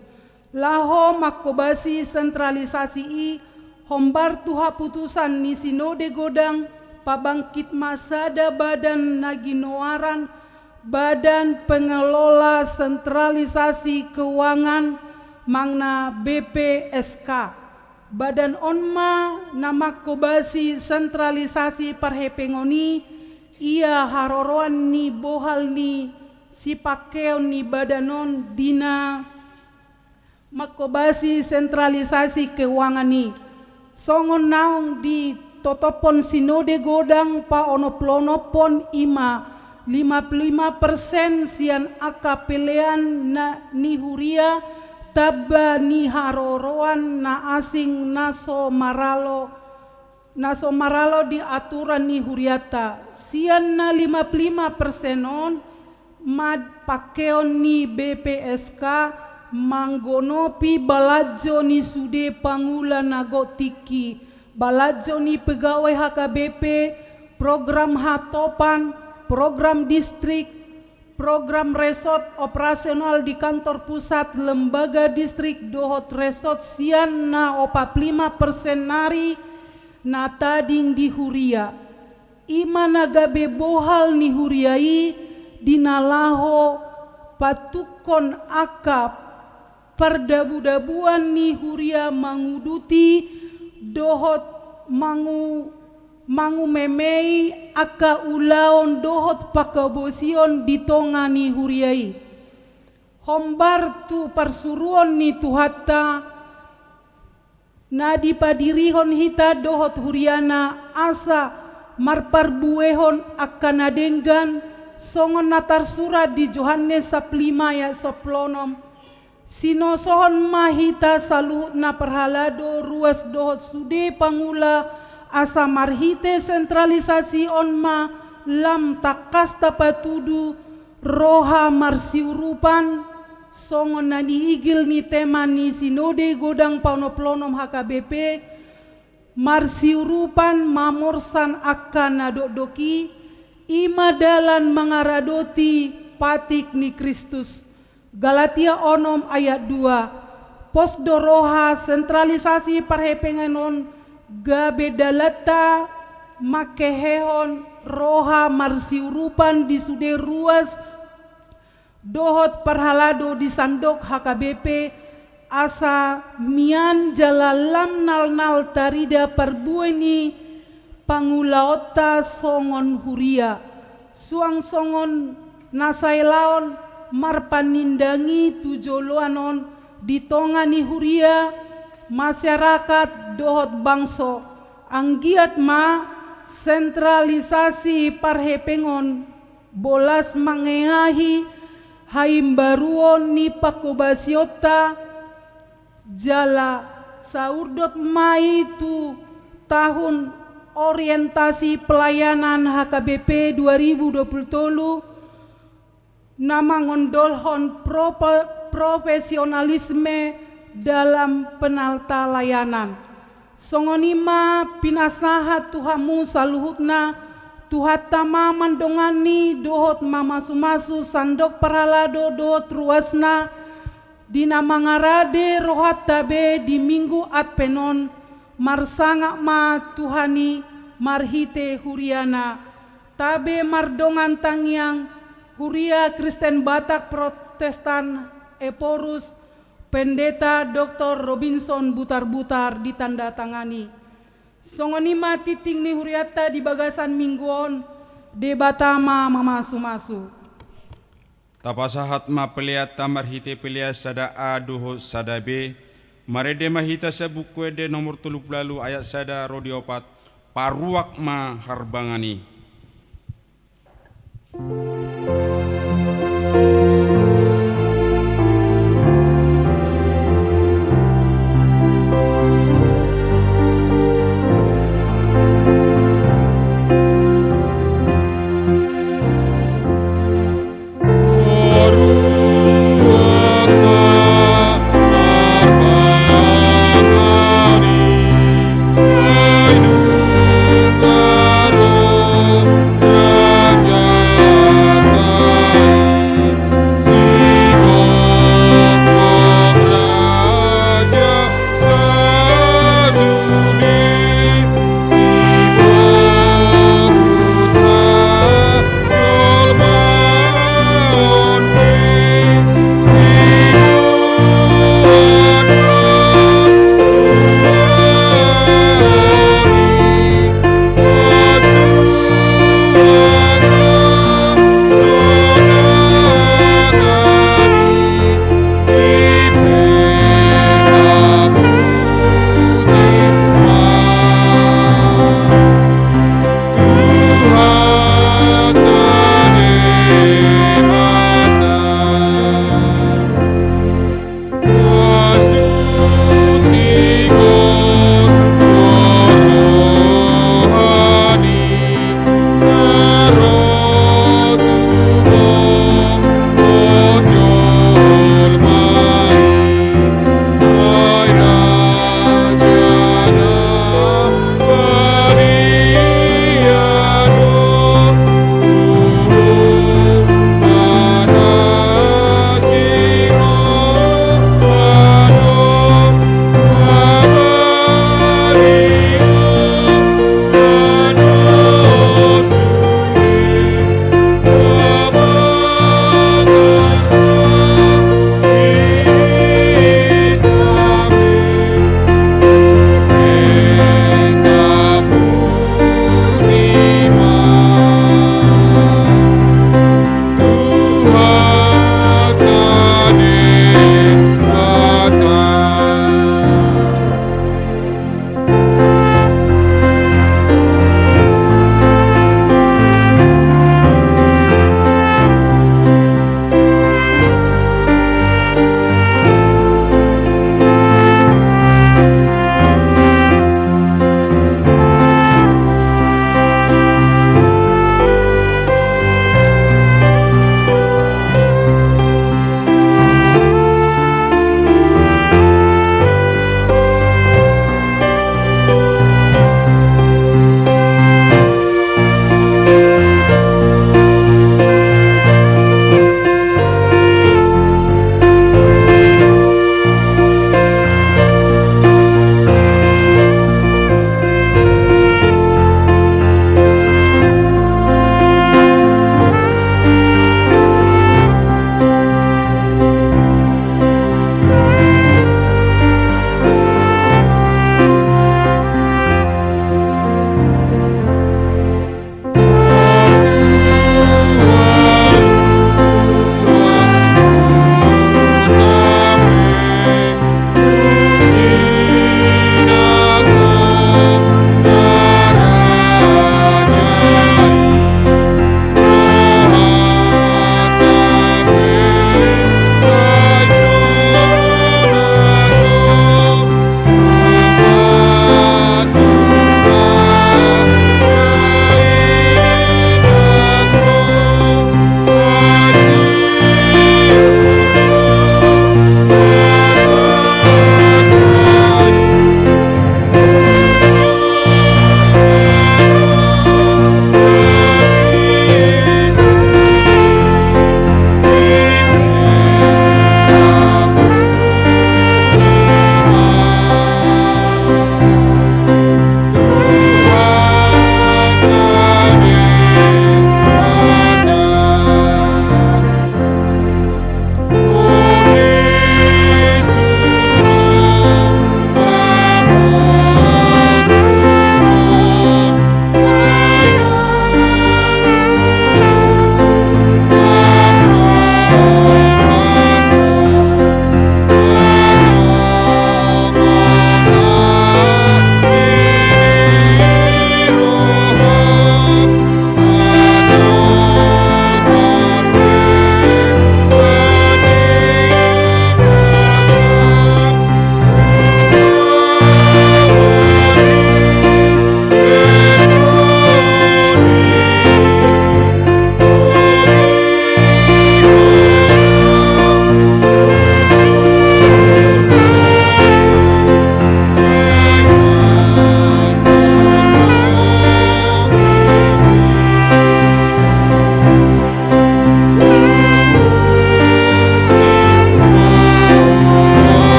Laho mangkobasi sentralisasi i, hombar tu haputusan ni Sinode Godang, pabangkit ma sada badan na ginoaran Badan Pengelola Sentralisasi Keuangan, manang B P S K. Badan on ma na mangkobasi sentralisasi parhepengon i, ia haroroan ni bohal ni sipangkeon ni badan on di na mangkobasi sentralisasi keuangan i. Songon naung ditotophon Sinode Godang paonomlonophon, i ma lima puluh lima persen sian angka pelean na ni huria tamba ni haroroan na asing na so maralo, na so maralo di aturan ni hurianta. Sian na lima puluh lima persen on ma pangkeon ni B P S K manggonopi balanjo ni sude pangula na gok tingki, balanjo ni pegawai H K B P, program hatopan, program distrik, program resort operasional di kantor pusat, lembaga distrik dohot resort sian na opat puluh lima persen nari na tading di huria. I ma na gabe bohal ni huria i di na laho patungkon angka pardabudabuan ni huria manguduti dohot mangu-, mangumemei angka ulaon dohot pangkobasion di tonga ni huria i. Hombar tu parsuruon ni Tuhanta, na dipadirihon hita dohot huriana asa marparbuehon angka na denggan, songon na tarsurat di Johannes sampulu lima ayat sampulu onom. Sinosohon ma hita saluhutna parhalado, ruas dohot sude pangula, asa marhite sentralisasi on ma lam tangkas tapatudu roha marsiurupan, songon na niigil ni tema ni Sinode Godang paonomlonom H K B P, marsiurupan mamorsan angka na dokdok i, i ma dalan mangaradoti patik ni Kristus. Galatia onom ayat dua. Pos do roha sentralisasi parhepengon on gabe dalanta mangkehehon roha marsiurupan di sude ruas dohot parhalado di sandok H K B P, asa mian jala lam nalnal tarida parbue ni pangulaonta songon huria. Suang songon na sai laon marpanindangi tu joloan on di tonga ni huria, masyarakat dohot bangso, anggiat ma sentralisasi parhepengon bolas mangeahi haimbaruon ni pangkobasionta, jala saurdot ma i tu tahun orientasi pelayanan H K B P dua ribu dua puluh tolu, na mangondolhon prope-, profesionalisme dalam penata layanan. Songon i ma pinasahat tu hamu saluhutna, Tuhanta ma mandongani dohot mamasumasu sandok parhalado dohot ruasna, di na mangarade rohanta be di Minggu Advent on, marsangap ma Tuhan i marhite huriana. Tabe mardongan tangiang, Huria Kristen Batak Protestan Ephorus, Pendeta Doktor Robinson Butarbutar ditandatangani. Songon i ma tingting ni hurianta di bagasan minggu on, Debata ma mamasumasu. Tapasahat ma peleanta marhite pelean sada A dohot sada B, marende ma hita sian Buku Ende nomor tolu pulu ualu ayat sada ro di opat, paruak ma harbangan i.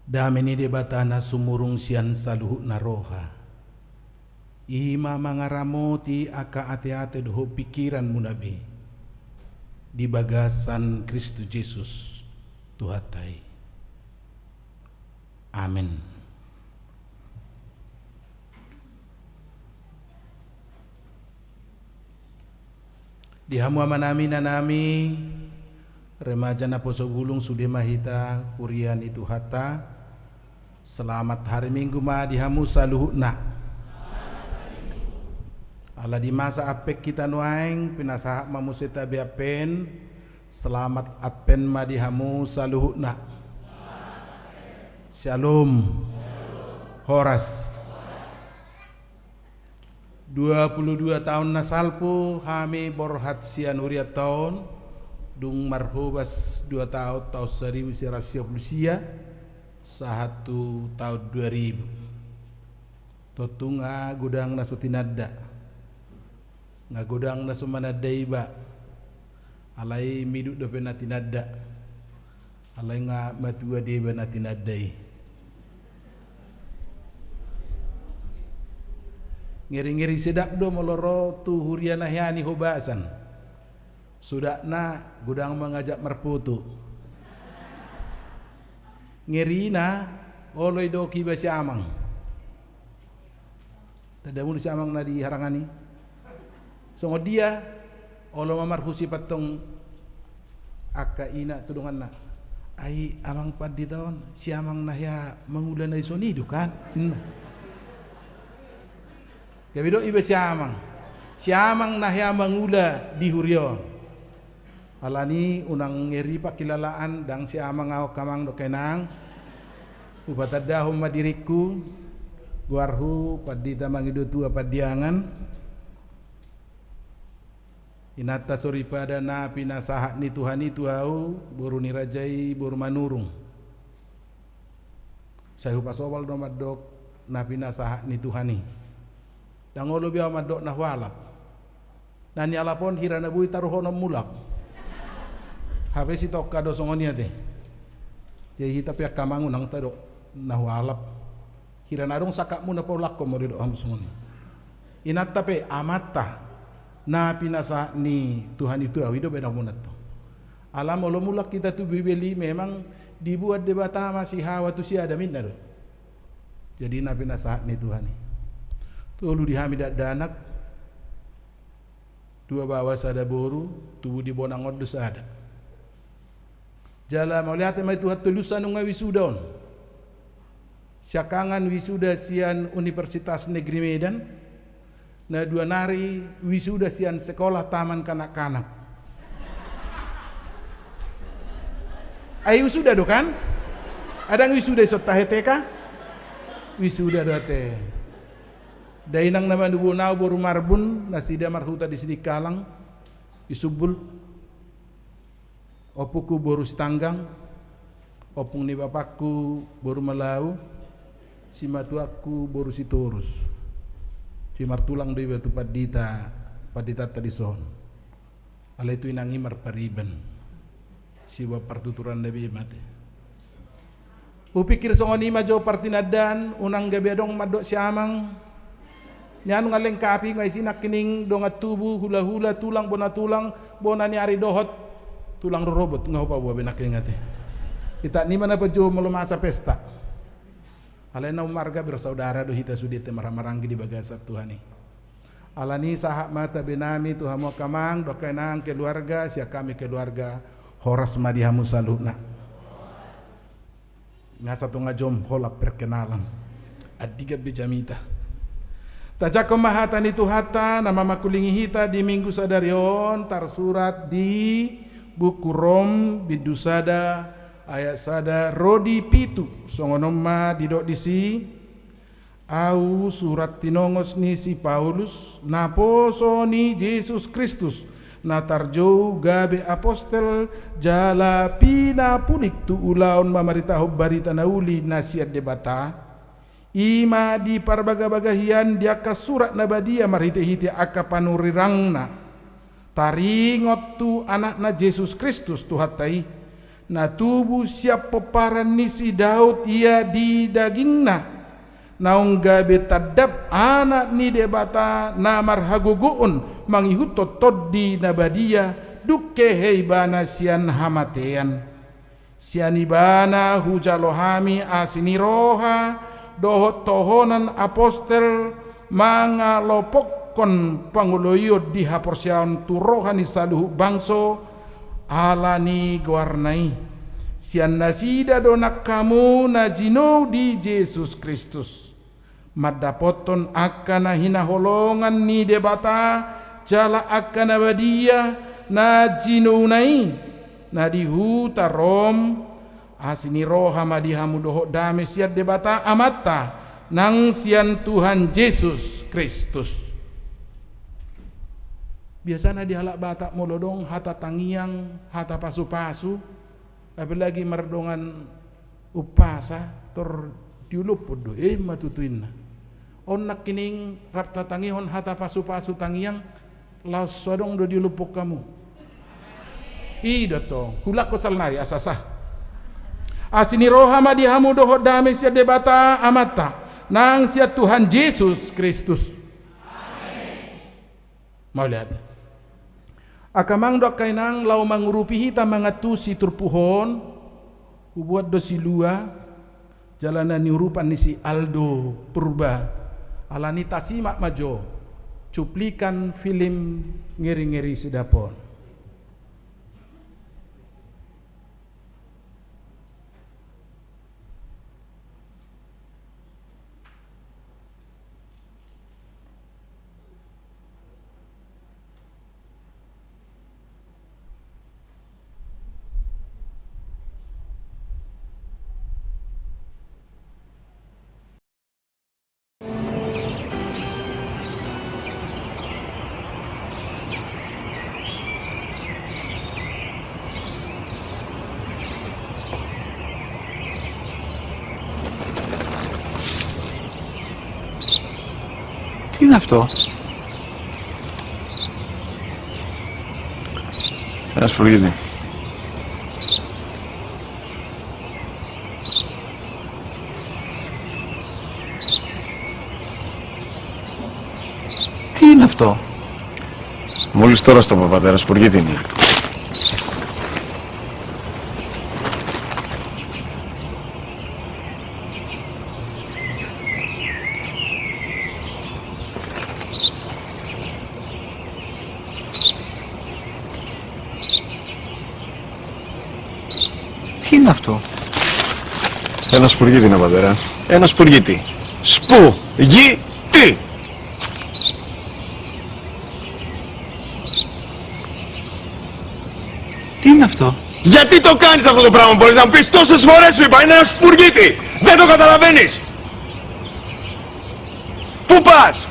Dame ni Debata na sumurung sian saluhutna roha, i ma mangaramoti angka ateate dohot pingkiranmuna be di bagasan Kristus Jesus Tuhanta i. Amen. Di hamu amanami, inanami, remaja naposobulung, sude ma hita huria ni Tuhanta. Selamat hari Minggu ma di hamu saluhutna. Ala di masa Advent hita nuaeng, pinasahat ma muse tabe Advent. Selamat Advent ma di hamu saluhutna. Shalom. Horas. Dua puluh dua taon na salpu hami borhat sian hurianta on, dung marhobas dua taon, taon saribu sia ratus sia puluh sia, sahat tu taon dua ribu. Tontu nga godang na so tinanda. Nga godang na so mananda iba. Alai miduk dope na tinanda. Alai nga matua do iba na tinanda i. Ngeri-ngeri sedap do molo ro tu huria na hea ni hobasan. Sudatna godang mangajak marpoto. Ngerina olo didok iba siamang. Tandamu do siamang na di harangan i. Songon dia, olo ma marhusip antong angka ina tu donganna. Ai amang pandita on, siamang na hea mangula na dison i do kan? Ninna. Gabe didok iba siamang. Siamang na hea mangula di huria on. Alani unang ngeri pangkilalaan, ndang siamang ahu angka amang dohot inang. Hupatandahon ma diringku, goarhu Pandita Mangido Tua Pandiangan. Inanta soripada na pinasahat ni Tuhan i tu ahu, boru ni raja i, boru Manurung. Sai hupasobal do mandok na pinasahat ni Tuhan i. Ndang olo be ahu mandok na hualap. Na nialap on hira na boi taruhonon mulak. Hape sitongka do songon i ate. Jadi hita pe angka amang unang tadok na hualap. Hira na adong sangkapmuna paulakhon ma didok hamu songon i. Inanta pe amanta na pinasahat ni Tuhan i tu ahu, i do baenonmuna antong. Ala molo mulak hita tu Bibel i memang dibuat Debata ma si Hawa tu si Adam, ninna do. Jadi na pinasahat ni Tuhan i. Tolu di hami dakdanak, dua baoa sada boru, tubu di bonang on do sada. Jala mauliate ma di Tuhanta, ulos sa nunga wisuda on. Siangkangan wisuda sian Universitas Negeri Medan, na dua nari wisuda sian Sekolah Taman Kanak-kanak. Ai wisuda do kan? Adong wisuda dison tahe T K? Wisuda do ate. Dainang na manubuhon ahu boru Marbun, nasida marhuta di Sidikalang, di Sumbul. Ompungku boru Sitanggang, ompung ni bapakku boru Malau, simatuangku boru Sitorus. Simartulang do iba tu pandita, panditanta dison. Alai tu inang i marpariban. Siboan partuturan na be mate. Hupikir songon i ma jo partinandaan, unang gabe adong mandok siamang. Nian nga lengkapi nga isi nangkining dongan tubu, hulahula, tulang, bona tulang, bona ni ari dohot tulang rorobot, nga hupaboa be nangkining ate. Itak ni ma na pajo molo masa pesta. Alai na umarga bersaudara do hita sude ate, marhahamaranggi di bagasan Tuhan i. Alani sahat ma tabe nami tu hamu angka amang dohot angka inang keluarga, sian hami keluarga, horas ma di hamu saluhutna. Nga satonga jom holan perkenalan. Andigan be jamita. Tajangkon ma hata ni Tuhanta na mamangkulingi hita di Minggu sadari on, tarsurat di buku Rom, bindu sada, ayat sada ro di pitu. Songon on ma didok disi. Ahu surat tinongos ni si Paulus, naposo ni Jesus Kristus, na tarjou gabe apostel jala pinapulik tu ulaon mamaritahon barita na uli na sian Debata, i ma diparbagabagahian di angka surat na badia marhitehite angka panurirangna, taringot tu Anakna Jesus Kristus Tuhanta i, Na tubu sian pomparan ni si Daud ia di dagingna, naung gabe tandap Anak ni Debata na marhagogoon mangihuthon Tondi na Badia, dung hehe ibana sian hamatean. Sian ibana hujalo hami asi ni roha dohot tohonan apostel, mangalopokkon pangoloion di haporseaon tu roha ni saluhut bangso, ala ni goarna i. Sian nasida do nang hamu na jinou di Jesus Kristus, mandapothon angka na hinaholongan ni Debata, jala angka na badia na jinouna i, na di huta Rom. Asi ni roha ma di hamu dohot dame sian Debata Amanta nang sian Tuhan Jesus Kristus. Biasana di halak Batak molo adong hata tangiang, hata pasupasu, apalagi mardongan umpasa, tor diolophon do, ima tutu inna. On nangkining rap tatangihon hata pasupasu tangiang, laos so adong do diolophon hamu. I do tong, huulangkon saonari asa sah. Asi ni roha ma di hamu dohot dame sian Debata Amanta nang sian Tuhan Jesus Kristus. Mauliate. Angka amang dohot angka inang, laho mangurupi hita mangantusi turpuk on, hubuat do silua jala na niurupan ni si Aldo Purba. Alani i tasimak ma jo cuplikan film Ngeri-ngeri Sedap on. Τι είναι αυτό; Ένα σπουργίτι. Τι είναι αυτό; Μόλις τώρα στο πα-, πατέρα, σπουργίτι είναι. Τι είναι αυτό; Ένα σπουργίτι είναι, πατέρα. Ένα σπουργίτι. Σπου-γί-τι! Τι είναι αυτό; Γιατί το κάνεις αυτό το πράγμα, μπορείς να μου πεις; Τόσες φορές σου είπα, είναι ένα σπουργίτι. Δεν το καταλαβαίνεις; Πού πας;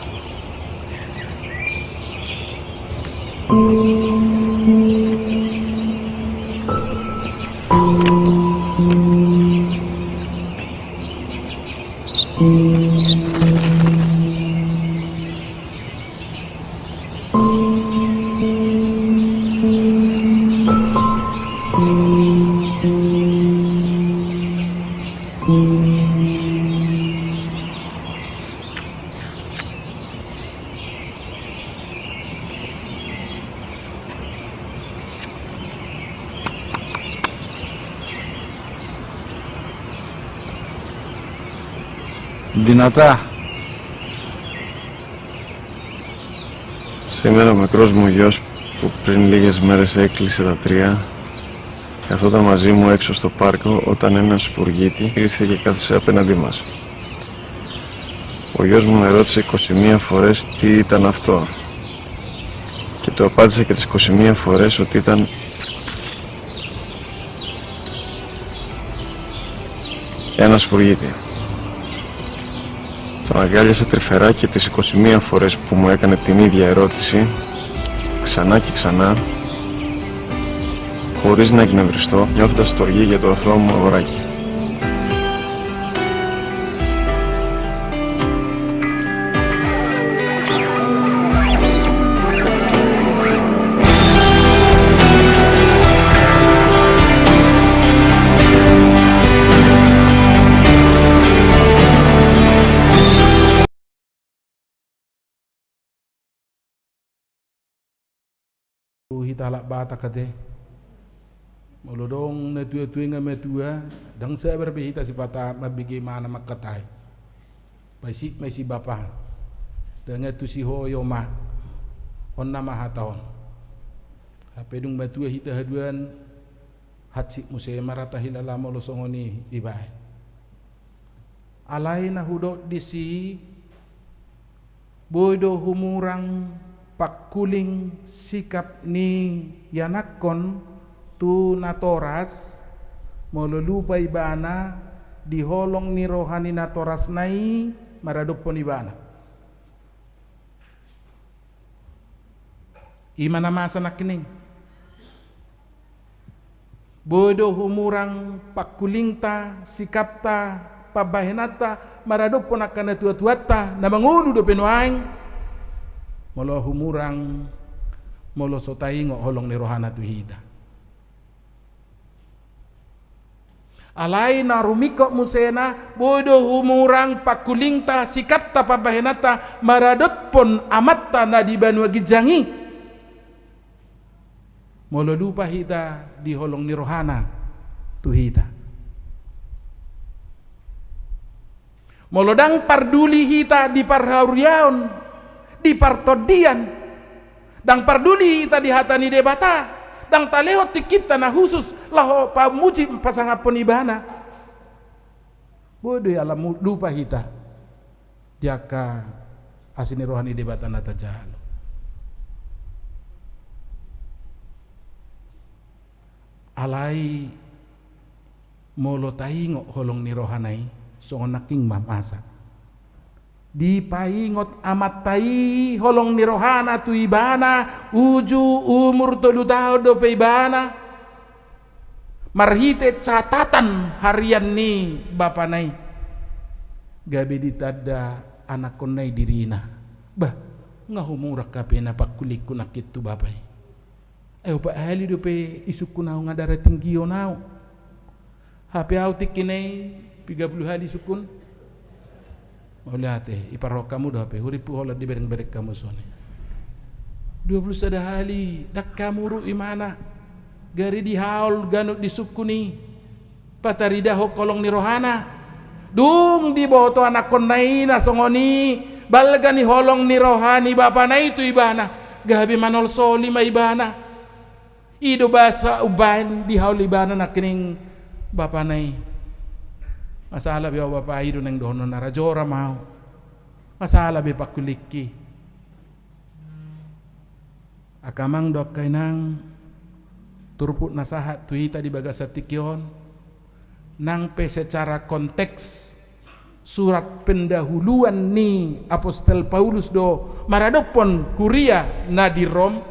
Δυνατά. Σήμερα ο μικρός μου γιος, που πριν λίγες μέρες έκλεισε τα τρία, καθόταν μαζί μου έξω στο πάρκο όταν ένα σπουργίτι ήρθε και κάθισε απέναντί μας. Ο γιος μου με ρώτησε είκοσι μία φορές τι ήταν αυτό. Και του απάντησα και τις είκοσι μία φορές ότι ήταν ένα σπουργίτι. Τον αγκάλιασα τρυφερά και τις είκοσι μία φορές που μου έκανε την ίδια ερώτηση, ξανά και ξανά, χωρίς να εκνευριστώ, νιώθοντας στοργή για το αθώο μου αγοράκι. Talak Batak ate. Molo dong na tua-tua nga matua, ndang sabar be hita sipata mambege imana mangkatai. Paisik ma i si bapa. Ndang tu si hoyo ma. On nama hata on. Hape dung matua hita haduan, hansit muse ma ra tahilala molo songon i dibaen. Alai na hudok disi, boi do humurang pangkuling sikap ni ianakhon tu natoras, molo lupa ibana di holong ni roha ni natorasna i maradophon ibana. I ma na masa nangkining. Boi do humurang pangkulingta, sikapta, pambahenanta maradophon angka natua-tuanta na mangolu dope nuaeng. Molo humurang, molo so taingot holong ni rohana tu hita. Alai na rumingkot musena, boi do humurang pangkulingta, sikapta, pambahenanta maradophon Amanta na di banua ginjang i. Molo lupa hita di holong ni rohana tu hita. Molo ndang parduli hita di parhauriaon, di partondian, ndang parduli hita di hata ni Debata, ndang talehon tingkinta na husus laho pamuji pasangaphon ibana. Boi do i ala mu-, lupa hita di angka asi ni roha ni Debata na tajalo. Alai molo taingot holong ni rohana i, songon nangkin ma masa. Dipaingot Amanta i holong ni rohana tu ibana, uju umur tolu taon dope ibana. Marhite catatan harian ni bapana i. Gabe ditanda anakhonna i dirina. Bah, nga humurang hape na pangkulingku nangkin tu bapa i. Ai opat hali dope isungkun au nga darah tinggi on au. Hape au tingkina i piga pulu hali isungkun. Mauliate, iparrohahon hamu do hape, hurimpu holan dibereng-bereng hamu songon i. Dua pulu sada hali, ndang hamu ro imana. Gari dihaol ganup disungkun i. Pataridahon holong ni rohana. Dung diboto anakhonna i na songon i, balga ni holong ni roha ni bapana i tu ibana, gabe manolsoli ma ibana. I do basa umbaen dihaol ibana nangkining bapana i. Nga sala be au bapa, i do naeng dohonon, na ra jora ma au. Nga sala be pangkulingki. Angka amang dohot angka inang, turpuk na sahat tu hita di bagasan tingki on, nang pe secara konteks surat pendahuluan ni Apostel Paulus do maradophon huria na di Rom,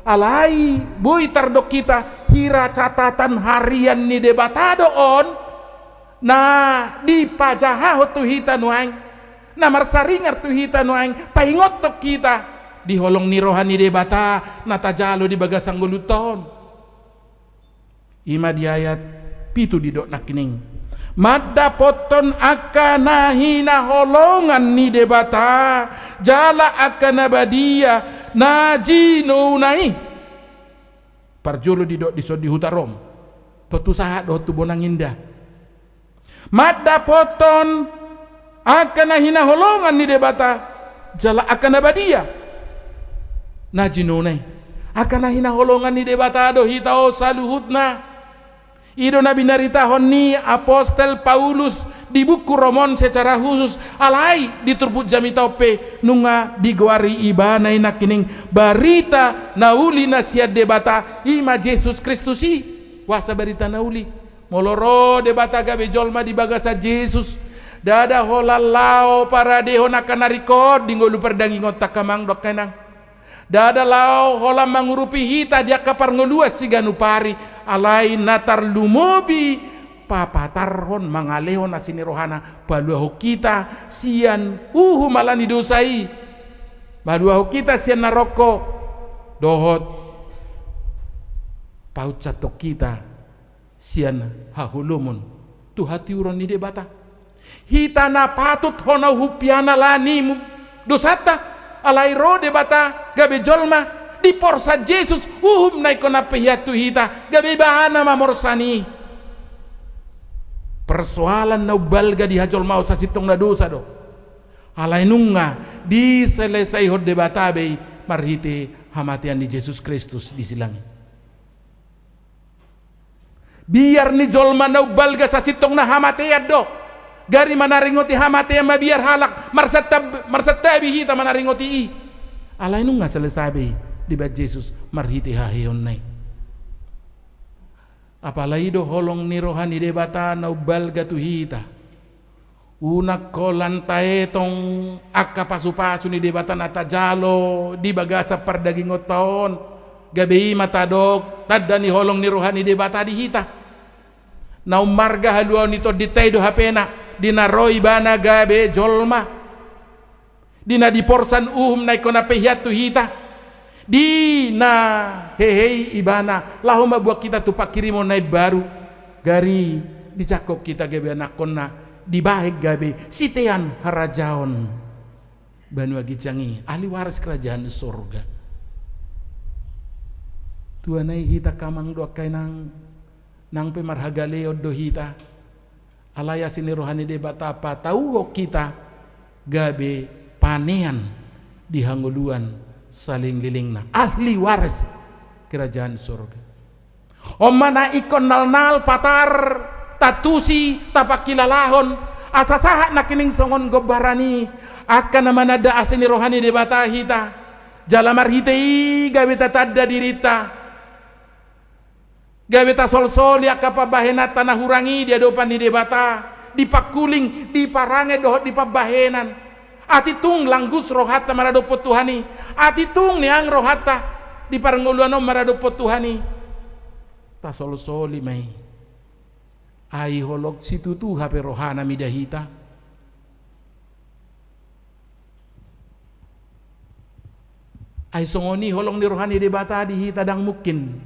alai boi tardok hita hira catatan harian ni Debata do on, na dipajahahon tu hita nuaeng, na marsaringar tu hita nuaeng, paingothon hita di holong ni roha ni Debata na tajalo di bagasan ngolunta on. I ma di ayat pitu didok nangkining. Mandapothon angka na hinaholongan ni Debata, jala angka na badia na jinouna i. Parjolo didok dison di huta Rom. Tontu sahat dohot tu bonang inda. Mandapothon angka na hinaholongan ni Debata, jala angka na badia na jinouna i. Angka na hinaholongan ni Debata do hita on saluhutna. I do na binaritahon ni Apostel Paulus di buku Rom on secara khusus, alai di turpuk jamita on pe nunga digoari ibana i nangkining barita na uli na sian Debata, i ma Jesus Kristus i. Boasa barita na uli? Molo ro Debata gabe jolma di bagasan Jesus, ndada holan laho paradehon angka na ringkot di ngolu pardagingonta, angka amang dohot angka inang. Ndada laho holan mangurupi hita di angka parngoluan siganup ari, alai na tarlumobi papatarhon, mangalehon asi ni rohana, paluahon hita sian uhum ala ni dosa i, paluahon hita sian naroko, dohot paunsathon hita sian haholomon tu hatiuron ni Debata. Hita na patut hona humpian ala ni mu-, dosanta, alai ro Debata gabe jolma, Diporsan Jesus uhum na ingkon ampe hian tu hita, gabe ibana mamorsan i. Persoalan na umbalga di hajolmaon sasintongna dosa do. Alai nunga diselesaihon Debata be i marhite hamatean ni Jesus Kristus di silang i. Biar ni jolma na umbalga sasintongna hamatean do. Gari manaringoti hamatean ma biar halak marsantab-, marsantabi hita manaringoti i. Alai nunga selesa be i dibahen Jesus marhite haheheonna i. Apala i do holong ni roha ni Debata na umbalga tu hita. Unang holan taetong angka pasupasu ni Debata na tajalo di bagasan pardagingonta on, gabe i ma tadok tanda ni holong ni roha ni Debata di hita. Na ummarga haluaon ni tondinta i do hapena, di na ro ibana gabe jolma. Di na diporsan uhum na ingkon ampe hian tu hita. Di na hehe i ibana laho mambuat hita tu panghirimon na imbaru. Gari dijangkon hita gabe anakkonna, dibahen gabe sitean harajaon banua ginjang i, ahli waris kerajaan sorga. Tuan, ai hita angka amang dohot angka inang, nang pe marhagaleon do hita, alai asi ni roha ni Debata patauhon hita gabe panean di hangoluan salelenglelengna, ahli waris kerajaan sorga. On ma na ingkon nalnal patar, tantusi, tapangkilalahon, asa sahat nangkining songon gombaran i angka na mananda asi ni roha ni Debata hita. Jala marhite i gabe tatanda dirinta. Gabe tasolsoli angka pambahenanta na hurang i di adopan ni Debata, di pangkuling, di parange dohot di pambahenan. Atik tung langgus rohanta maradophon Tuhan i, atik tung neang rohanta di parngoluan on maradophon Tuhan i, tasolsoli ma i. Ai holong situtu hape rohana mida hita. Ai songon i holong ni roha ni Debata di hita, ndang mungkin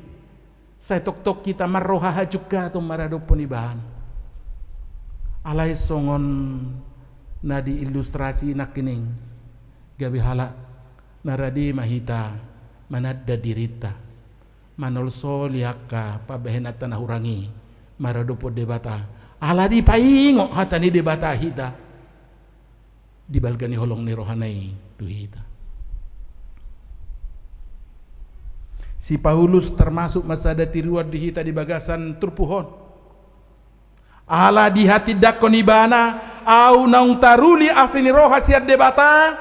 sai tongtong hita marroha hajungkaton maradophon ibana. Alai songon na diilustrasi nangkining, gabe halak na rade ma hita mananda dirinta, manolsoli angka pambahenanta na hurang i maradophon Debata, ala dipaingot hata ni Debata hita. Di balga ni holong ni rohana i tu hita. Si Paulus termasuk ma sada tiruan di hita di bagasan turpuk on. Ala dihatindangkon ibana, ahu naung taruli asi ni roha sian Debata,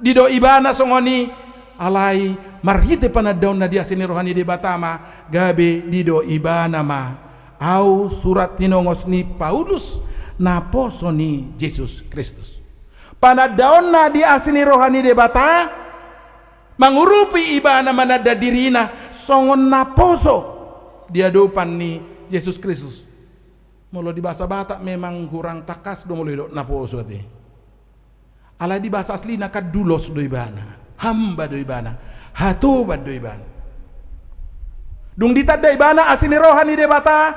didok ibana songon i, alai marhite panandaonna di asi ni roha ni Debata ma, gabe didok ibana ma, ahu surat hinongos ni Paulus, naposo ni Jesus Kristus. Panandaonna di asi ni roha ni Debata, mangurupi ibana mananda dirina songon naposo di adopan ni Jesus Kristus. Molo di bahasa Batak memang hurang tangkas do molo didok naposo ate. Alai di bahasa aslina kan doulos do ibana, hamba do ibana, hatoban do ibana. Dung ditanda ibana asi ni roha ni Debata,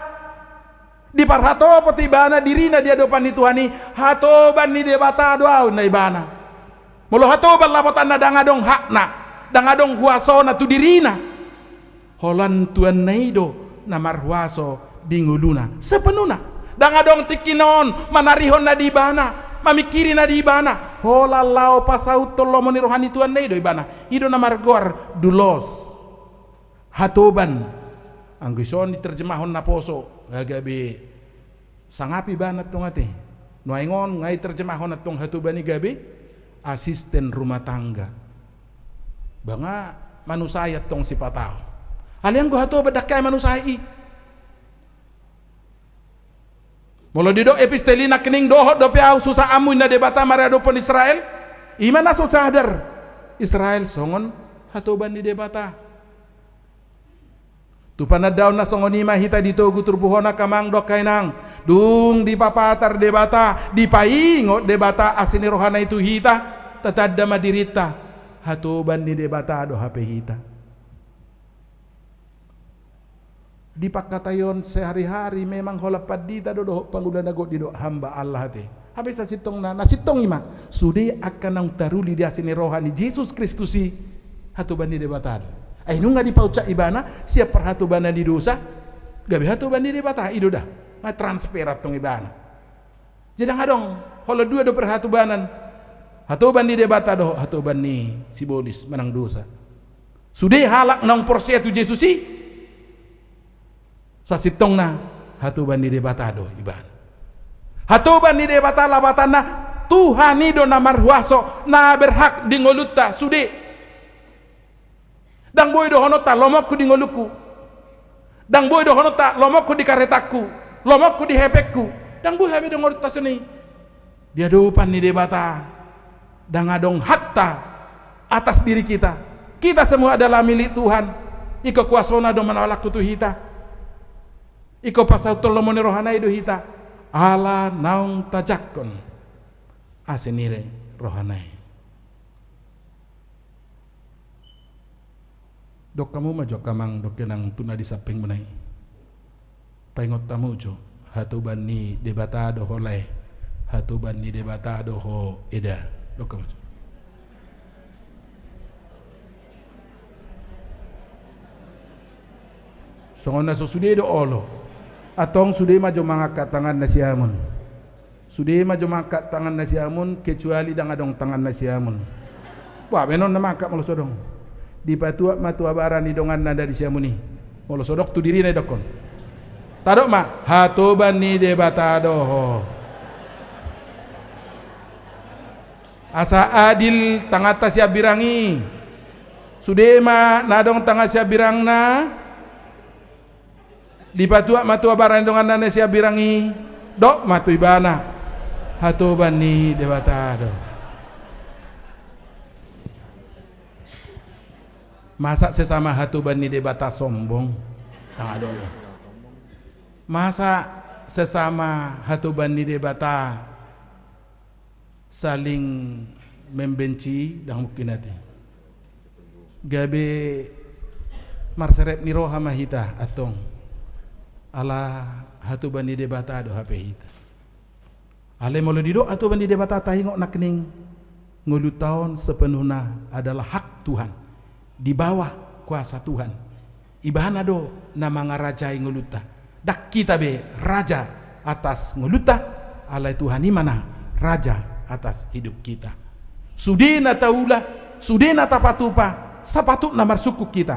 diparhatopot ibana dirina di adopan ni Tuhan i, hatoban ni Debata do ahu, ninna ibana. Molo hatoban lapotanna, ndang adong hakna, ndang adong huasona tu dirina. Holan Tuhanna i do na marhuaso di ngoluna sepenuhna. Ndang adong tingkina on manarihon na di ibana, mamingkiri na di ibana. Holan laho pasauthon lomo ni roha ni Tuhanna i do ibana. I do na margoar doulos. Hatoban. Anggo dison diterjemahon naposo, nga gabe sangap ibana antong ate. Nuaeng on nga diterjemahon antong hatoban i gabe asisten rumah tangga. Ba nga manusai antong sipata on. Alai anggo hatoban ndang hea manusai i. Molo didok epistel i nangkining, dohot dope ahu susaanmu, ninna Debata maradophon Israel. I ma na so sadar Israel songon hatoban ni Debata. Tu panandaon na songon i ma hita ditogu turpuk on, angka amang dohot angka inang. Dung dipapatar Debata, dipaingot Debata asi ni rohana i tu hita, tatanda ma dirinta, hatoban ni Debata do hape hita. Di pangkataion sehari-hari memang holan pandita do dohot pangula na gok didok hamba Allah ate. Hape sasintongna, na sintong i ma, sude angka naung taruli di asi ni roha ni Jesus Kristus i, Hatoban ni Debata do. Ai nunga dipaunsa ibana sian parhatobanan ni dosa, gabe hatoban ni Debata i do da. Nga transfer antong ibana. Jadi ndang adong holan dua do parhatobanan. Hatoban ni Debata dohot hatoban ni sibolis manang dosa. Sude halak naung porsea tu Jesus i, sasintongna hatoban ni Debata do ibana. Hatoban ni Debata lapatanna, Tuhan i do na marhuaso, na berhak di ngolunta sude. Ndang boi dohononta lomoku di ngolungku. Ndang boi dohononta lomoku di karetangku, lomoku di hepengku. Ndang boi hape do ngolunta songon i. Di adopan ni Debata ndang adong hakta atas diri kita. Kita semua adalah milik Tuhan. Ingkon kuasona do manolak tu hita. Ingkon pasauthon lomo ni rohana i do hita. Ala naung tajangkon asi ni rohana i. Dok hamu ma jo angka amang dohot inang tu na di sampingmuna i. Paingot hamu jo, hatoban ni Debata do ho lae, hatoban ni Debata do ho eda. Dok hamu jo. Songon na so sude do olo. Antong sude ma jo mangangkat tanganna siamun. Sude ma jo mangangkat tanganna siamun, kecuali ndang adong tanganna siamun. Bah, baenon na mangangkat molo so adong. Dipatuat ma tu abara ni donganna na di siamun i. Molo so adong tu dirina idokkon. Tadok ma, hatoban ni Debata do ho. Asa adil tanganta sian birang i. Sude ma na adong tangan sian birangna. Dipatuat ma tu abara ni donganna na sian birang i, dok ma tu ibana, hatoban ni Debata do. Masa sesama hatoban ni Debata sombong? Ndang adong. Masa sesama hatoban ni Debata saling membenci, ndang mungkin ate. Gabe marserep ni roha ma hita antong. Ala hatoban ni Debata do hape hita. Alai molo didok hatoban ni Debata taingot nangkining ngolunta on sepenuhna adalah hak Tuhan. Di bawah kuasa Tuhan. Ibana do na mangarajai ngolunta. Ndang hita be raja atas ngolunta, alai Tuhan i ma na raja atas hidup hita. Sude na taula, sude na tapatupa, sapatutna marsungkun hita.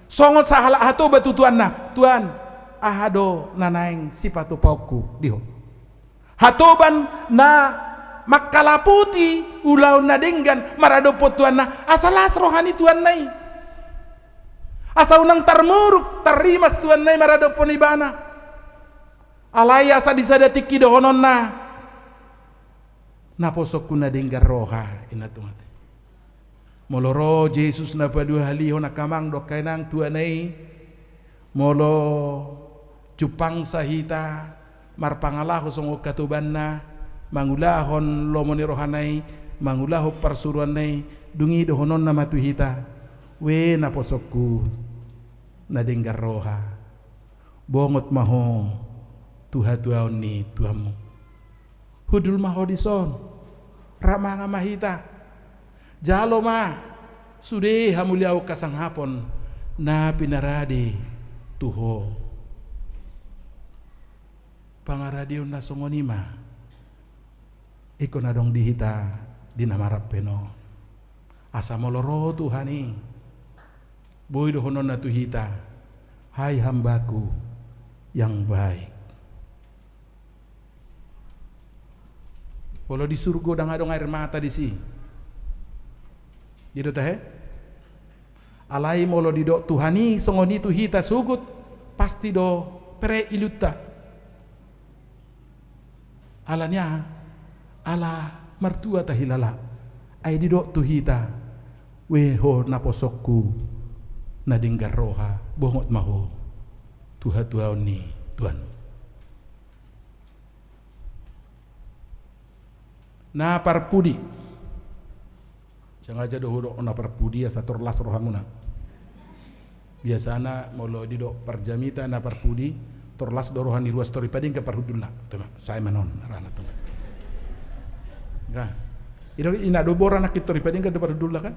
Songon sahalak hatoba tu tuanna, Tuan, aha do na naeng sipatupaonku di Ho? Hatoban na mangkalaputi ulaon na denggan maradophon tuanna, asa las roha ni tuanna i. Asa unang tarmuruk, tarrimas tuanna i maradophon ibana. Alai asa di sada tingki dohononna, naposongku na denggan roha, inna Tuhan. Molo ro Jesus na paduahalihon angka amang dohot angka inang tuana i, molo jumpangsa hita marpangalaho songon hatobanna, mangulahon lomo ni rohana i, mangulahon parsuruanna i, dung i dohononna ma tu hita, we naposongku na denggan roha, bongot ma ho tu hatuaon ni Tuhanmu. Hundul ma ho dison, rap mangan ma hita. Jalo ma sude hamuliaon hasangapon na pinarade tu ho. Pangaradeon na songon i ma ingkon adong di hita di na marap pe on. Asa molo ro Tuhan i, boi dohononna tu hita, hai hambaku yang baik. Molo di surgo ndang adong air mata disi. Dia do tahe? Alai molo didok Tuhan i songon i tu hita sogot, pasti do pere ilunta. Ala ni aha? Ala martua tahilala. Ai didok tu hita, we ho naposongku na denggan roha, bongot ma ho tu hatuaon ni Tuhan. Na parpudi. Sengaja do hudok na parpudi asa torlas rohamuna. Biasana molo didok parjamita na parpudi, torlas do roha ni ruas Toripadenggan parhundulna. Tema, sai manon, rana tu. Nah, ina do bora nangkin Toripadenggan do parhundulna kan?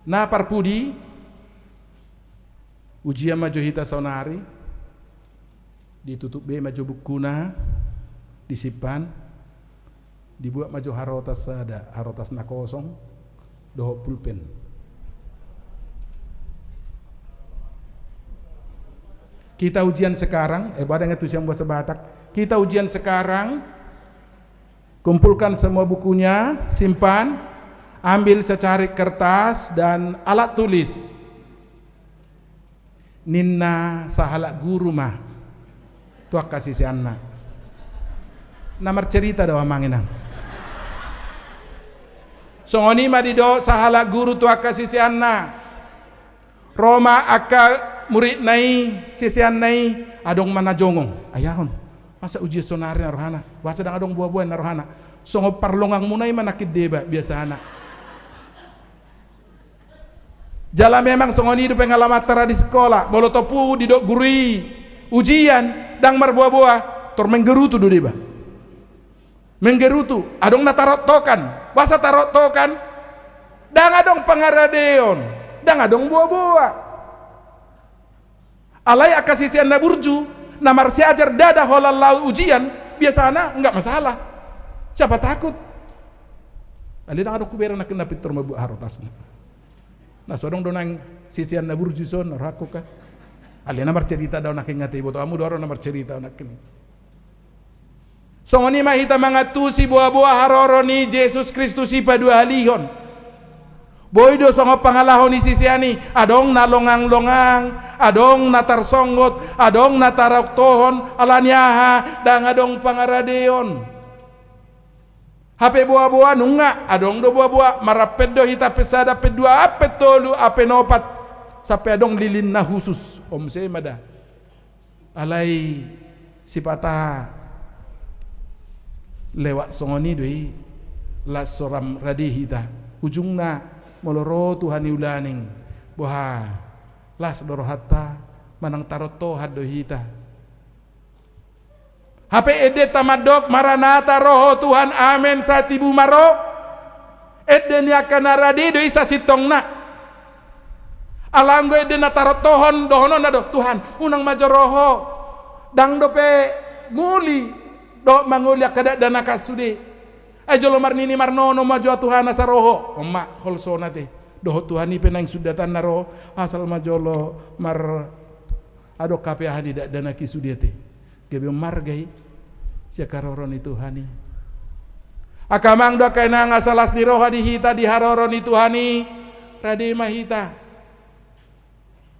Na parpudi, ujian ma jo hita saonari, ditutup be ma jo bukuna, disimpan, dibuat ma jo harotas sada, harotas na kosong, dohot pulpen. Kita ujian sekarang, eh, badang itu siang bahasa Batak. Kita ujian sekarang, kumpulkan semua bukunya, simpan, ambil secarik kertas dan alat tulis. Ninna sahalak guru ma tu angka siseanna. Na marcerita do amang inang. Songon i ma didok sahalak guru tu angka siseanna. Ro ma angka muridna i, siseanna i, adong ma na jongong. Ayahon, masa ujian saonari na rohana? Boasa ndang adong boaboa na rohana? Songon parlongangmuna i ma nangkin deba biasana. Jala memang songon i do pengalamanta ra di sikola, molo tompu didok guru i ujian, ndang marboaboa, tor menggerutu do deba. Menggerutu, adong na taroktokan. Boasa taroktokan? Ndang adong pangaradeon, ndang adong boaboa. Alai angka sisean na burju, na marsiajar ndada holan laho ujian, biasana nggak masalah. Siapa takut? Alai ndang adong hubereng nangkin na pintor mambuat harotasna. Na so adong do nang sisean na burju son, rohangku ka. Alai na marcerita do nangkin, nga te iboto hamu do ro na marcerita nangkin. Songon i ma hita mangantusi boaboa haroro ni Jesus Kristus i paduahalihon. Boi do songon pangalaho ni sisean i, adong na longanglongang, adong na tarsonggot, adong na taroktohon, ala ni aha? Ndang adong pangaradeon. Hape boaboa nunga, adong do boaboa, marampet do hita ampet sada, ampet dua, ampet tolu, ampet opat, sampe adong lilin na husus, om se ma da. Alai sipata lewat songon i do i, las so ram rade hita. Ujungna molo ro Tuhan i ulaning, boha, las do rohanta, manang taroktohan do hita. Hape endenta mandok, Maranatha, ro Ho Tuhan, amen, sahat tibu ma ro. Ende ni angka na rade do i sasintongna. Ala anggo ende na taroktohon dohononna do, Tuhan, unang ma jo ro Ho. Ndang dope muli dohot mangoli angka dakdanak an sude. Ai jolo marnini marnono ma jo Tuhan asa ro Ho. On ma holsona te. Dohot Tuhan i pe naeng sundatanna ro, asal ma jolo mar adong hape aha ni dakdanak i sude te. Gabe on marga i sian haroro ni Tuhan i. Angka amang dohot angka inang, asa las ni roha di hita di haroro ni Tuhan i, rade ma hita.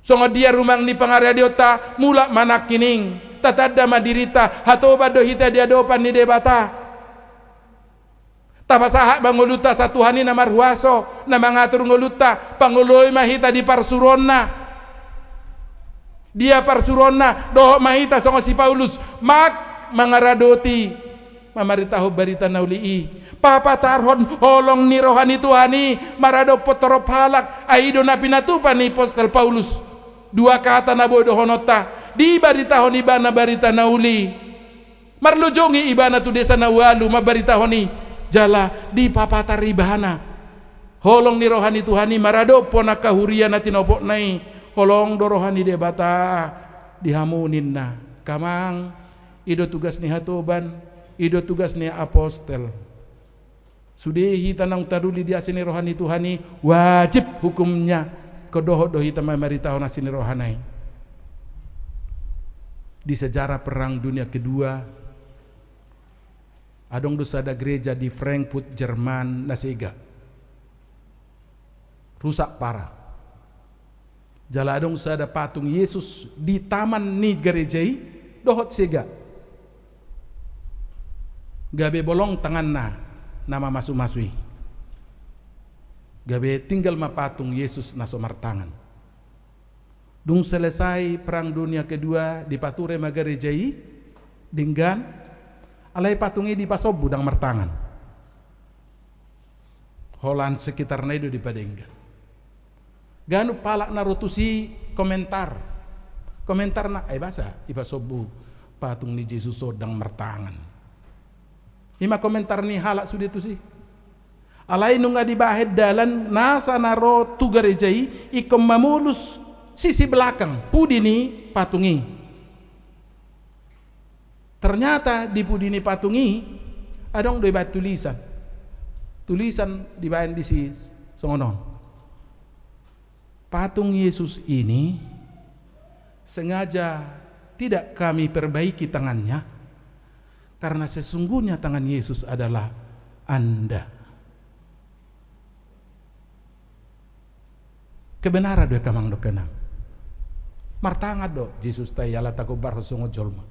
Songon dia rumang ni pangaradeonta, mulak ma nangkining, tatanda ma dirinta, hatoban do hita di adopan ni Debata. Tapasahat ma ngolunta asa Tuhan i na marhuaso, na mangatur ngolunta, pangoloi ma hita di parsuruonna. Dia parsuruonna, dohot ma hita songon si Paulus, mak mangaradoti, mamaritahon barita na uli i. Papatarhon holong ni roha ni Tuhan i maradophon torop halak, ai i do na pinatupa ni apostel Paulus. Dua kata na boi dohononta, dibaritahon ibana barita na uli. Marlojongi ibana tu desa na ualu mambaritahon i, jala dipapatar ibana. Holong ni roha ni Tuhan i maradophon angka huria na tinopotna i, holong do roha ni Debata di hamu ninna. Angka amang, i do tugas ni hatoban, i do tugas ni apostel. Sude hita naung taruli di asi ni roha ni Tuhan i, wajib hukumnya, ingkon dohot do hita mamaritahon asi ni rohana i. Di sejarah Perang Dunia Kedua, adong do sada gereja di Frankfurt, Jerman, na sega. Rusak parah. Jala adong sada patung Yesus di taman ni gareja i, dohot sega. Gabe bolong tanganna na mamasumasu i. Gabe tinggal ma patung Yesus na so martangan. Dung selesai Perang Dunia Kedua, dipature ma gareja i, denggan, alai patung i dipasombu ndang martangan. Holan sekitarna i do dipadenggan. Ganup halak na ro tusi komentar. Komentarna, ai boasa dipasombu patung ni Jesus on ndang martangan. I ma komentar ni halak sude tusi. Alai nunga dibahen dalan nasa na ro tu gareja i, ingkon mamolus sisi belakang pudi ni patung i. Ternyata di pudi ni patung i adong do ibahen tulisan. Tulisan dibahen disi songon on. Patung Yesus ini sengaja tidak kami perbaiki tangannya, karena sesungguhnya tangan Yesus adalah Anda. Kebenaran do i, amang dohot inang. Martangan do Jesusta i ala tagombarhon songon jolma.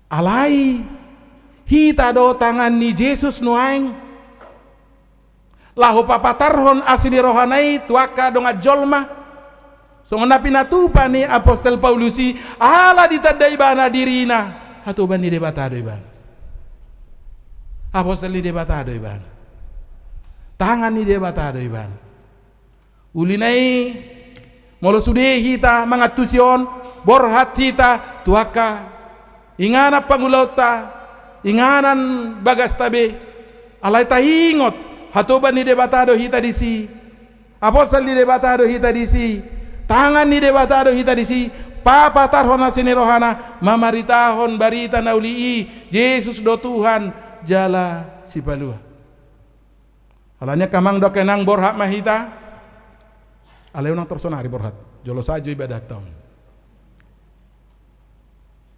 Alai hita do tangan ni Jesus nuaeng laho papatarhon asi ni rohana i tu angka dongan jolma. Songon na pinatupa ni apostel Paulus i, ala ditanda ibana dirina, hatoban ni Debata do ibana. Apostel ni Debata do ibana. Tangan ni Debata do ibana. Uli na i, molo sude hita mangantusi on, borhat hita tu angka inganan pangulaonta, inganan bagasta be. Alai taingot, hatoban ni Debata do hita disi. Apostel ni Debata do hita disi. Tangan ni Debata do hita disi. Papatarhon asi ni rohana, mamaritahon barita na uli i, Jesus do Tuhan jala Sipalua. Alani i, amang dohot inang, borhat ma hita. Alai unang tor sonari borhat, jolo sajo ibadatta on.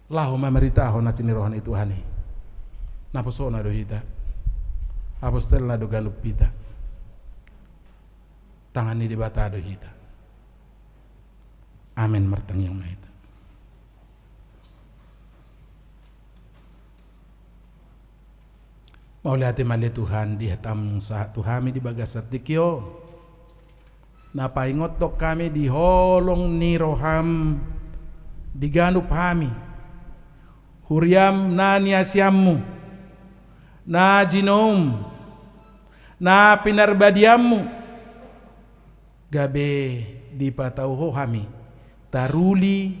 Laho mamaritahon asi ni roha ni Tuhan i. Naposona do hita. Apostelna do ganup hita. Tangan ni Debata do hita. Amen. Martangiang ma hita. Mauliate ma ale Tuhan di hataM sahat tu hami di bagasan tingki on, na paingothon hami di holong ni rohaM di ganup hami, huriaM na niasianMu, na jinoum, na pinarbadianMu, gabe dipatau Ho hami taruli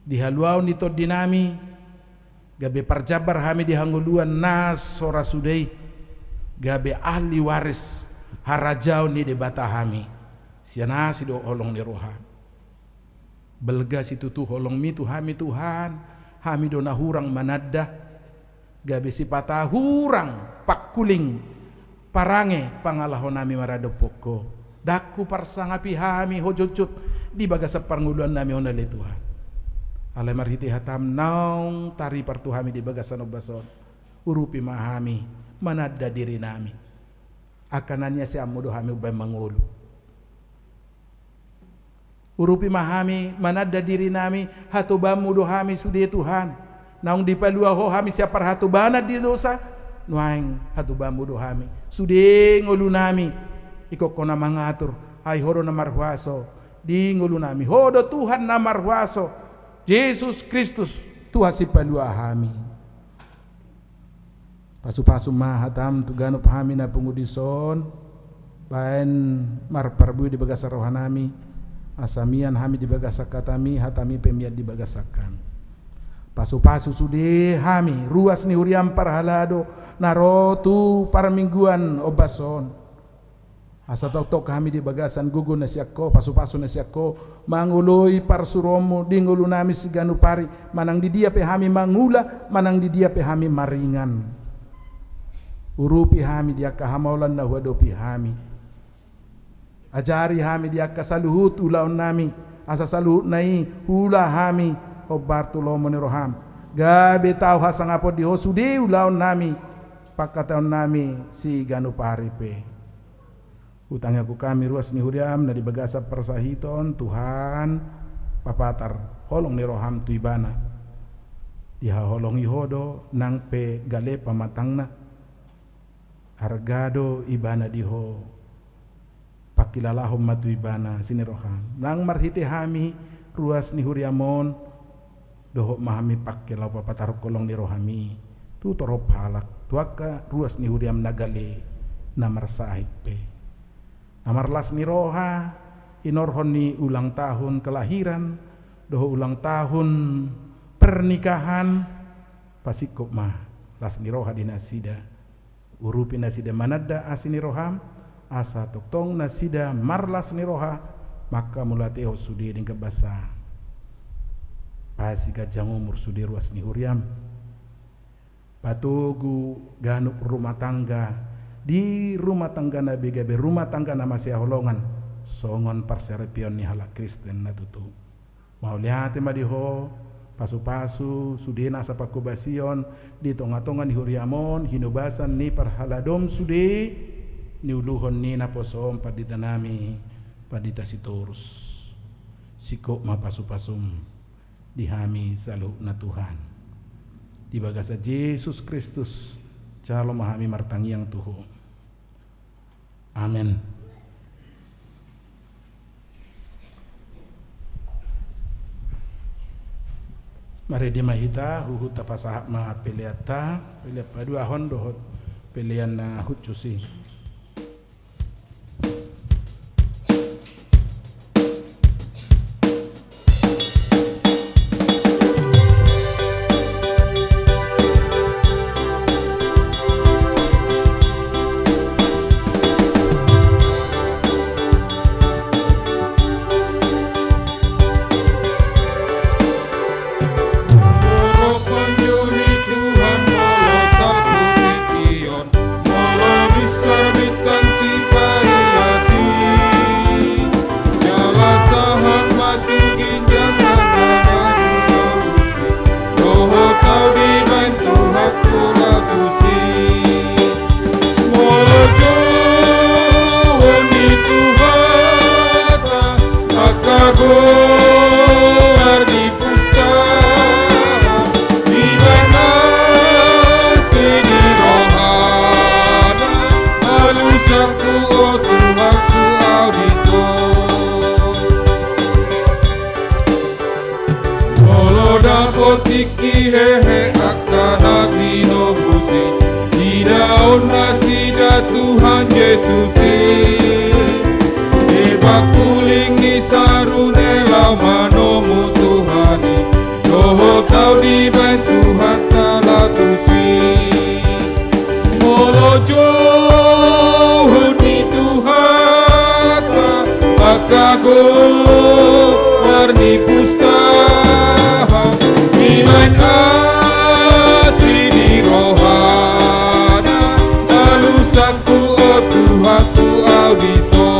di haluaon ni tondinami, gabe parjambar hami di hangoluan na so ra suda i, gabe ahli waris harajaon ni Debata hami. Sian asi do holong ni rohaM? Balga situtu holongMi tu hami Tuhan, hami do na hurang mananda, gabe sipata hurang pangkuling parange pangalahonami maradophon Ho. Ndang huparsangapi hami Ho jotjot di bagasan parngoluannami on ale Tuhan. Alai marhite hataM naung taripar tu hami di bagasan ombas on, urupi ma hami mananda dirinami. Angka na niasianMu do hami umbahen mangolu. Urupi ma hami mananda dirinami, hatobanMu do hami sude Tuhan. Naung dipalua Ho hami sian parhatobanan di dosa, nuaeng hatobanMu do hami sude ngolunami. Ingkon Ho na mangatur, ai Ho do na marhuaso di ngolunami. Ho do Tuhan na marhuaso, Jesus Kristus, Tuhan Sipalua hami. Pasupasu ma hataM tu ganup hami na pungu dison, baen marparbue di bagasan rohanami, asa mian hami di bagasan hataMi, hataMi pe mian di bagasan hami. Pasupasu sude hami, ruas ni huriaM parhalado, na ro tu parmingguan ombas on. Asa tongtong hami di bagasan gogo na sian Ho, pasupasu na sian Ho, mangoloi parsuruonMu di ngolunami siganup ari, manang di dia pe hami mangula, manang di dia pe hami maringan. Urupi hami di angka hamaolan na huadopi hami. Ajari hami di angka saluhut ulaonnami, asa saluhutna i huula hami hombar tu lomo ni rohaM. Gabe tau hasangapon di Ho sude ulaonnami, pangkataonnami siganup ari pe. Hutangiangkon hami ruas ni huriaM na di bagasan parsahiton, Tuhan, papatar holong ni rohaM tu ibana. Dihaholongi Ho do nang pe gale pamatangna. Arga do ibana di Ho. Pangkilalahon ma tu ibana asi ni rohaM. Nang marhite hami ruas ni huriaM on, dohot ma hami pangke laho papatarhon holong ni rohaMi tu torop halak, tu angka ruas ni huriaM na gale, na marsahit pe. Na marlas ni roha hinorhon ni ulang tahun kelahiran dohot ulang tahun pernikahan, pasingkop ma las ni roha di nasida. Urupi nasida mananda asi ni roham, asa tongtong nasida marlas ni roha, manghamauliatehon sude denggan basa. Pasi ganjang umur sude ruas ni huriam. Patogu ganup rumah tangga, di rumah tangga na be gabe rumah tangga na masihaholongan, songon parsaripeon ni halak Kristen na tutu. Mauliate ma di Ho, pasupasu sude nasa panghobasion di tongatonga ni huriam on, hinobasan ni parhaladom sude, niuluhon ni naposoon pandita nami, Pandita Sitorus. Singkop ma pasupasum di hami saluhutna Tuhan. Di bagasan Jesus Kristus, jalo ma hami martangiang tu Ho. Amen. Marende ma hita, huhut tapasahat ma peleanta, pelean paduahon dohot pelean na hushus i. Molo bisar bintang sipariasi, jala sahat ma tu ginjang na manabusi, dohot au dibaen Tuhan tu lagu si. Molo jouon ni Tuhanta, angka goar ni Dibaen asi ni rohana, alusangku, o Tuhanku, au dison. Molo dapot tingki hehe angka na tinobus i, idaon nasida Tuhan Jesus i. Deba huling ni saru ni laho manomu Tuhan i, dohot au dibaen Tuhanta lagu si. Molo jouon ni Tuhanta, angka goar ni Pustaha, dibaen asi ni rohana, alusangku, o Tuhanku, au dison.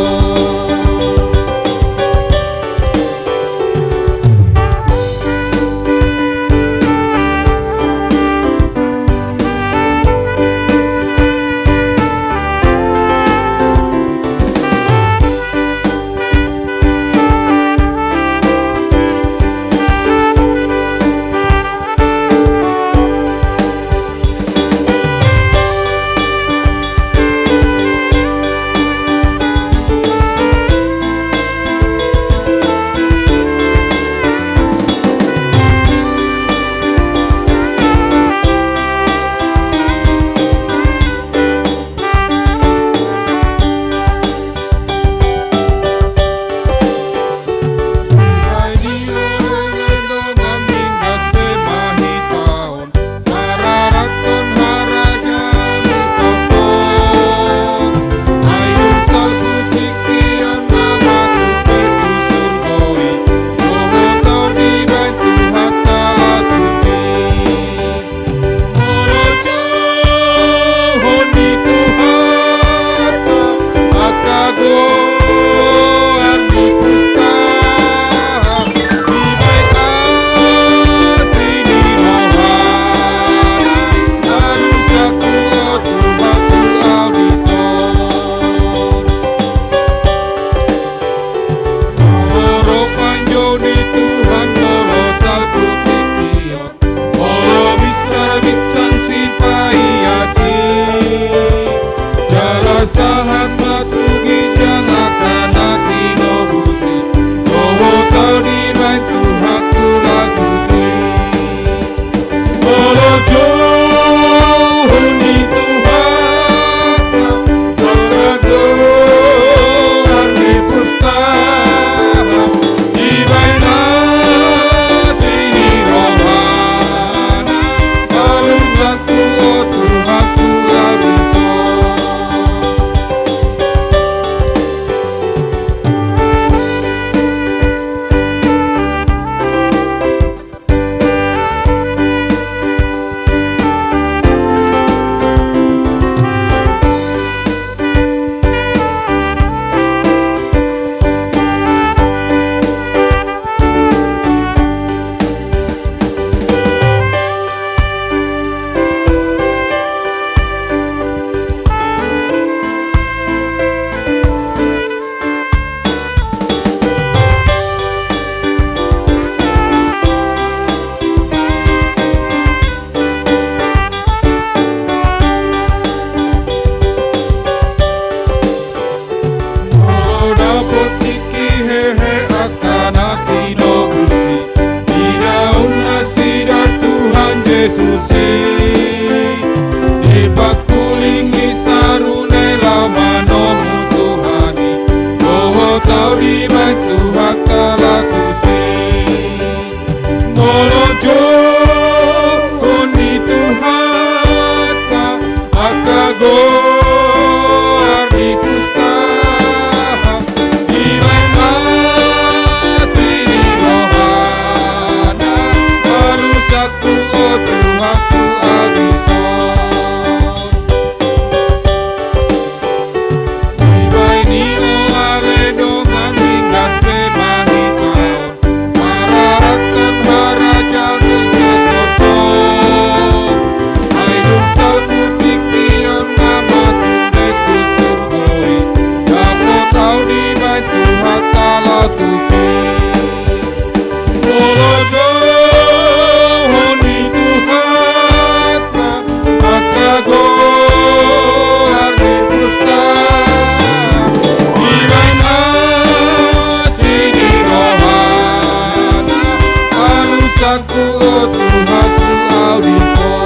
Aku, o Tuhanku, au dison.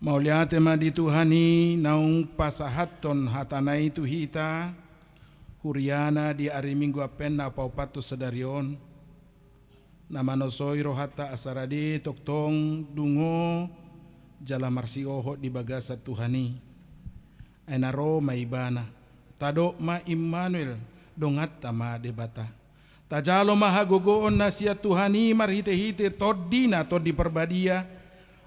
Mauliate ma di Tuhan i, naung pasahathon hatana i tu hita, huriana di ari Minggu Advent na paopat tu sadari on, na manosoi rohanta asa rade tongtong dungo jala marsiohot di bagasan Tuhan i. Ai na ro ma Ibana, tadok ma Immanuel, donganta ma Debata. Tajalo ma hagogoon na sian Tuhan i marhitehite TondiNa, Tondi Parbadia,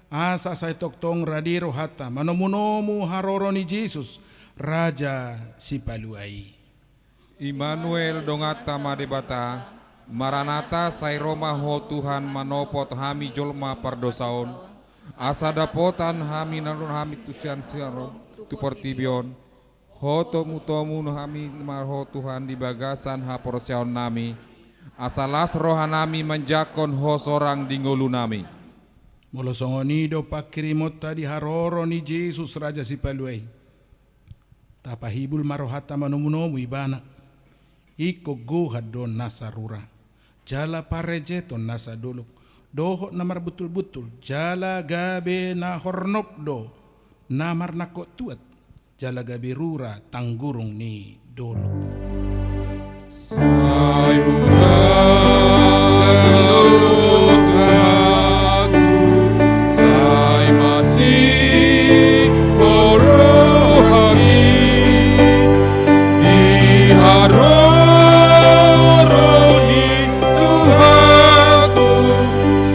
asa sai tongtong rade rohanta manomunomu haroro ni Jesus, Raja Sipalua i. Immanuel, donganta ma Debata. Maranatha, sai ro ma Ho Tuhan manopot hami jolma pardosa on, asa dapotan hami na ro hami tu sian sian ro tu portibi on. Ho tomutomu hami ma Ho Tuhan di bagasan haporseaonnami, asa las rohanami manjangkon Ho sorang di ngolunami. Molo songon i do panghirimonta di haroro ni Jesus, Raja Sipalua i, tapahibul ma rohanta manomunomu Ibana. Ingkon gohan do nasa rura, jala parejeton nasa dolok, dohot na marbutulbutul, jala gabe na hornop do na marnangkok tuat, jala gabe rura tanggurung ni dolok. Sai hutangkok, sai masihol rohangki di haroro ni Tuhanku,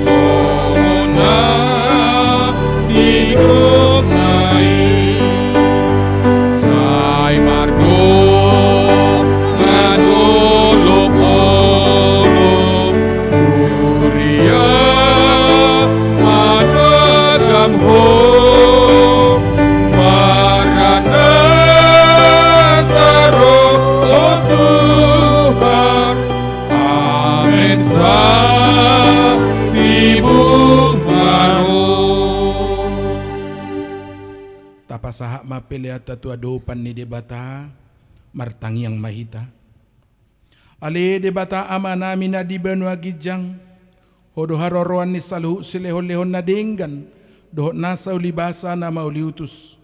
songon na nidokna i. Sai mardongan olopolop huria managam Ho, Maranatha ro, o Tuhan. Amen. Sai tibung ma ro. Tapasahat ma peleanta tu adopan ni Debata. Martangiang ma hita. Ale Debata Amanami na di banua ginjang, Ho do haroroan ni saluhut silehonlehon na denggan dohot nasa ulibasa na mauliutus.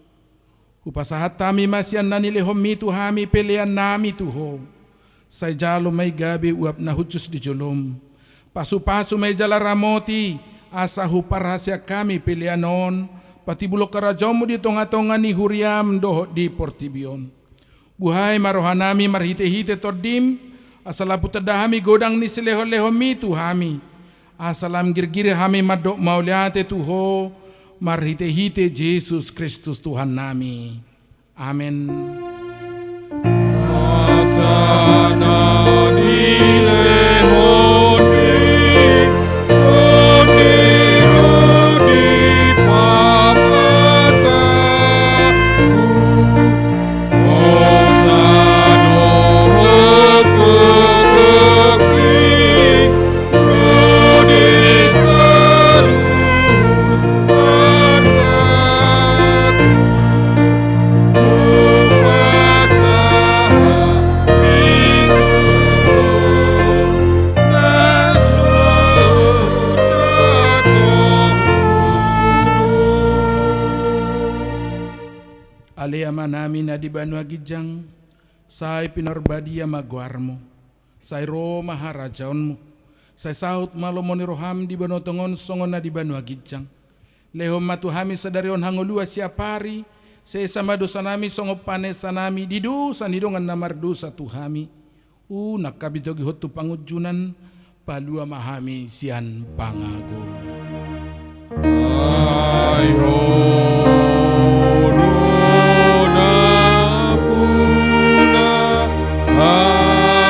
Hupasahat hami ma sian na nilehonmi tu hami peleannami tu Ho. Sai jalo ma i gabe uap na hushus di jolom. Pasupasu ma i jala ramoti, asa huparhaseang hami pelean on patibulhon harajaonmu di tongatonga ni huriam dohot di portibi on. Buhai ma rohanami marhitehite Tondim, asa lam hutanda hami godang ni silehonlehonmi tu hami, asa lam girgir hami mandok mauliate tu Ho marhitehite Jesus Kristus Tuhannami. Amen. Asa na nilehonmi Tondim do di pamatangku, hosa dohot gogorki ro di saluhut ardaku, hupasahat hami tu Ho na so jatahon. Ale Amanami na di banua ginjang, sai pinarbadia ma goarmu. Sai ro ma harajaonmu. Sai saut ma lomo ni roham di banua tonga on songon na di banua ginjang. Lehon ma tu hami sadari on hangoluan siapari, sesa ma dosanami songon panesanami di dosa ni dongan na mardosa tu hami. Unang hami togihon tu pangunjunan, palua ma hami sian pangago. Ai Ho do nampuna harajaon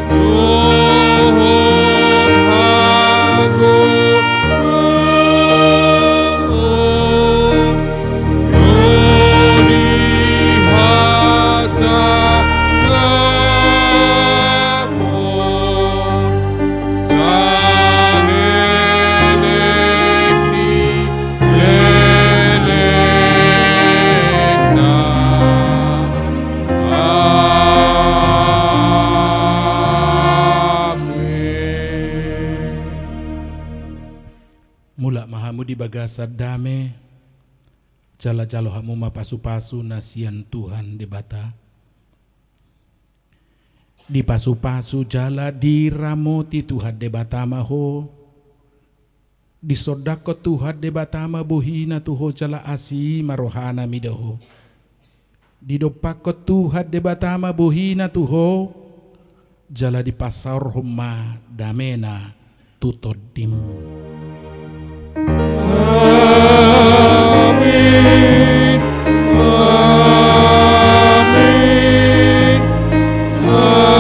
dohot hagogoon ro di hasangamon saleleng Sandame, jala jalo hamu ma pasupasu na sian Tuhan Debata. Dipasupasu jala diramoti Tuhan Debata ma ho. Disondangkon Tuhan Debata ma bohina tu ho jala asi ma rohana mida ho. Didompakkon Tuhan Debata ma bohina tu ho, jala dipasaorhon ma damena tu tondim. Amin. Amin. Amin.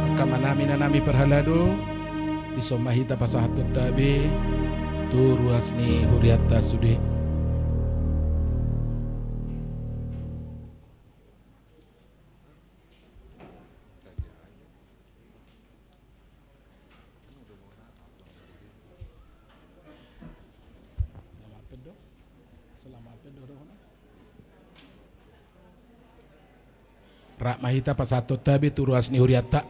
Angka amanami, inanami parhalado, dison ma hita pasahathon tabe tu ruas ni hurianta sude. Rap ma hita pasahathon tabe tu ruas ni hurianta.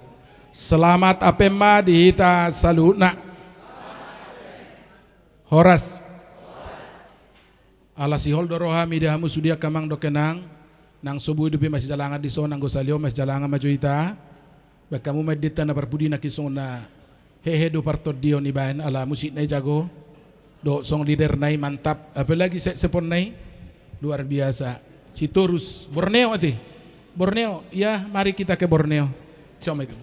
Selamat Advent ma di hita saluhutna. Horas. Ala sihol do roha mida hamu sude angka amang dohot inang, nang so boi dope masijalangan dison, anggo sahali on masijalangan ma jo hita. Bahen hamu ma endenta na parpudi nangkin songon na hehe do partondion ibaen, ala musikna i jago, dohot song leaderna i mantap, apalagi seksoponna i luar biasa. Sitorus, Borneo ate. Borneo, ya, mari kita ke Borneo. Sama itu.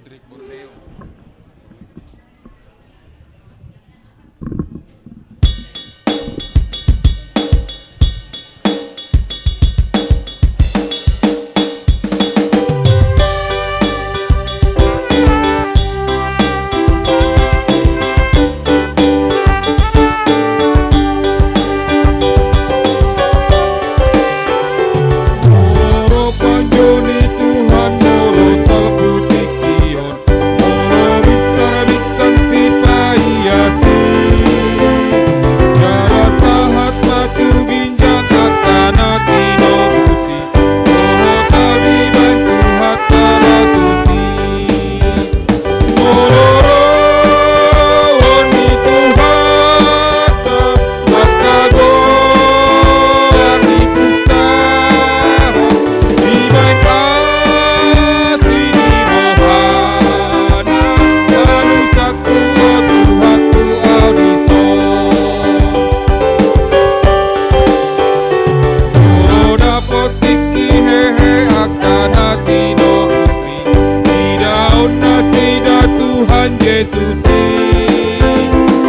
Tuhan Jesus i,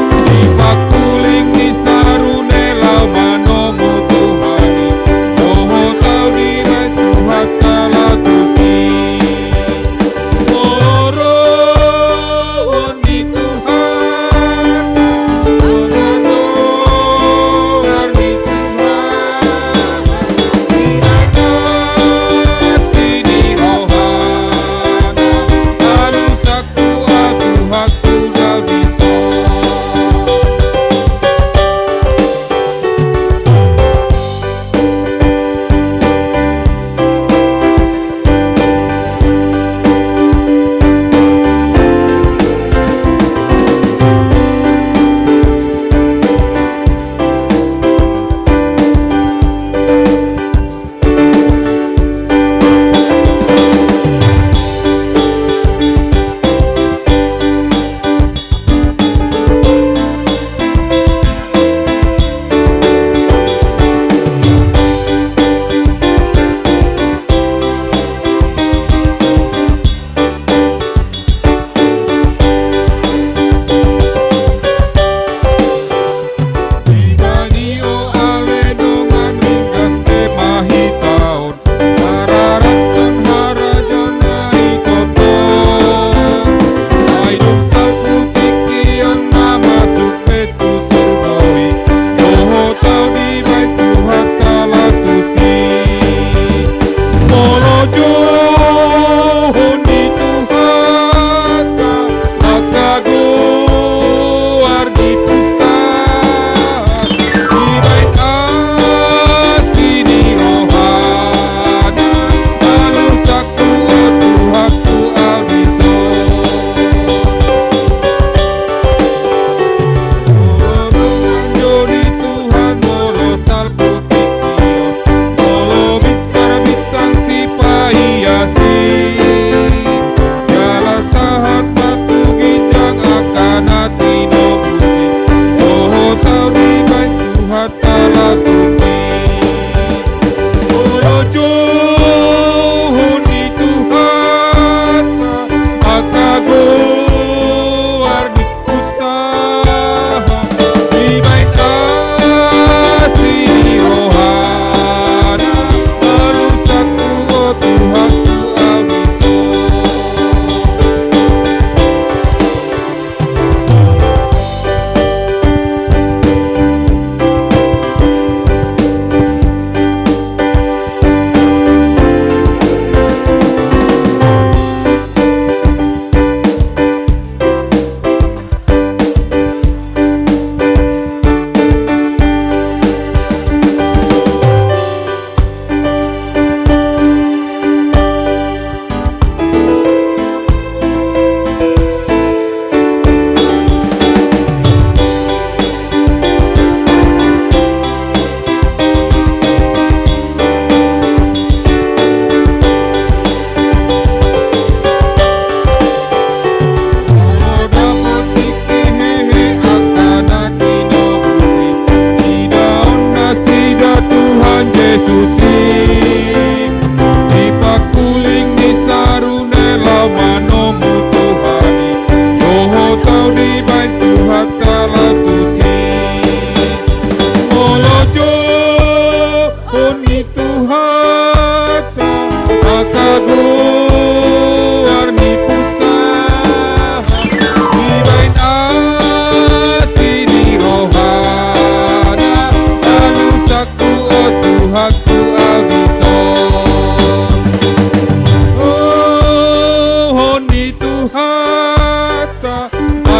di pangkuling ni saru ni laho manomu Tuhan i, dohot au dibaen Tuhanta lagu i. Molo ro ni Tuhan, molo ro ni Tuhan, di na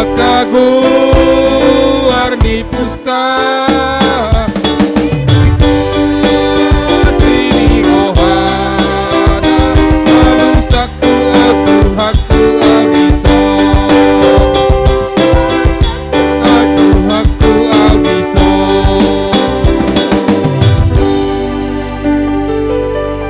Angka goar ni pusat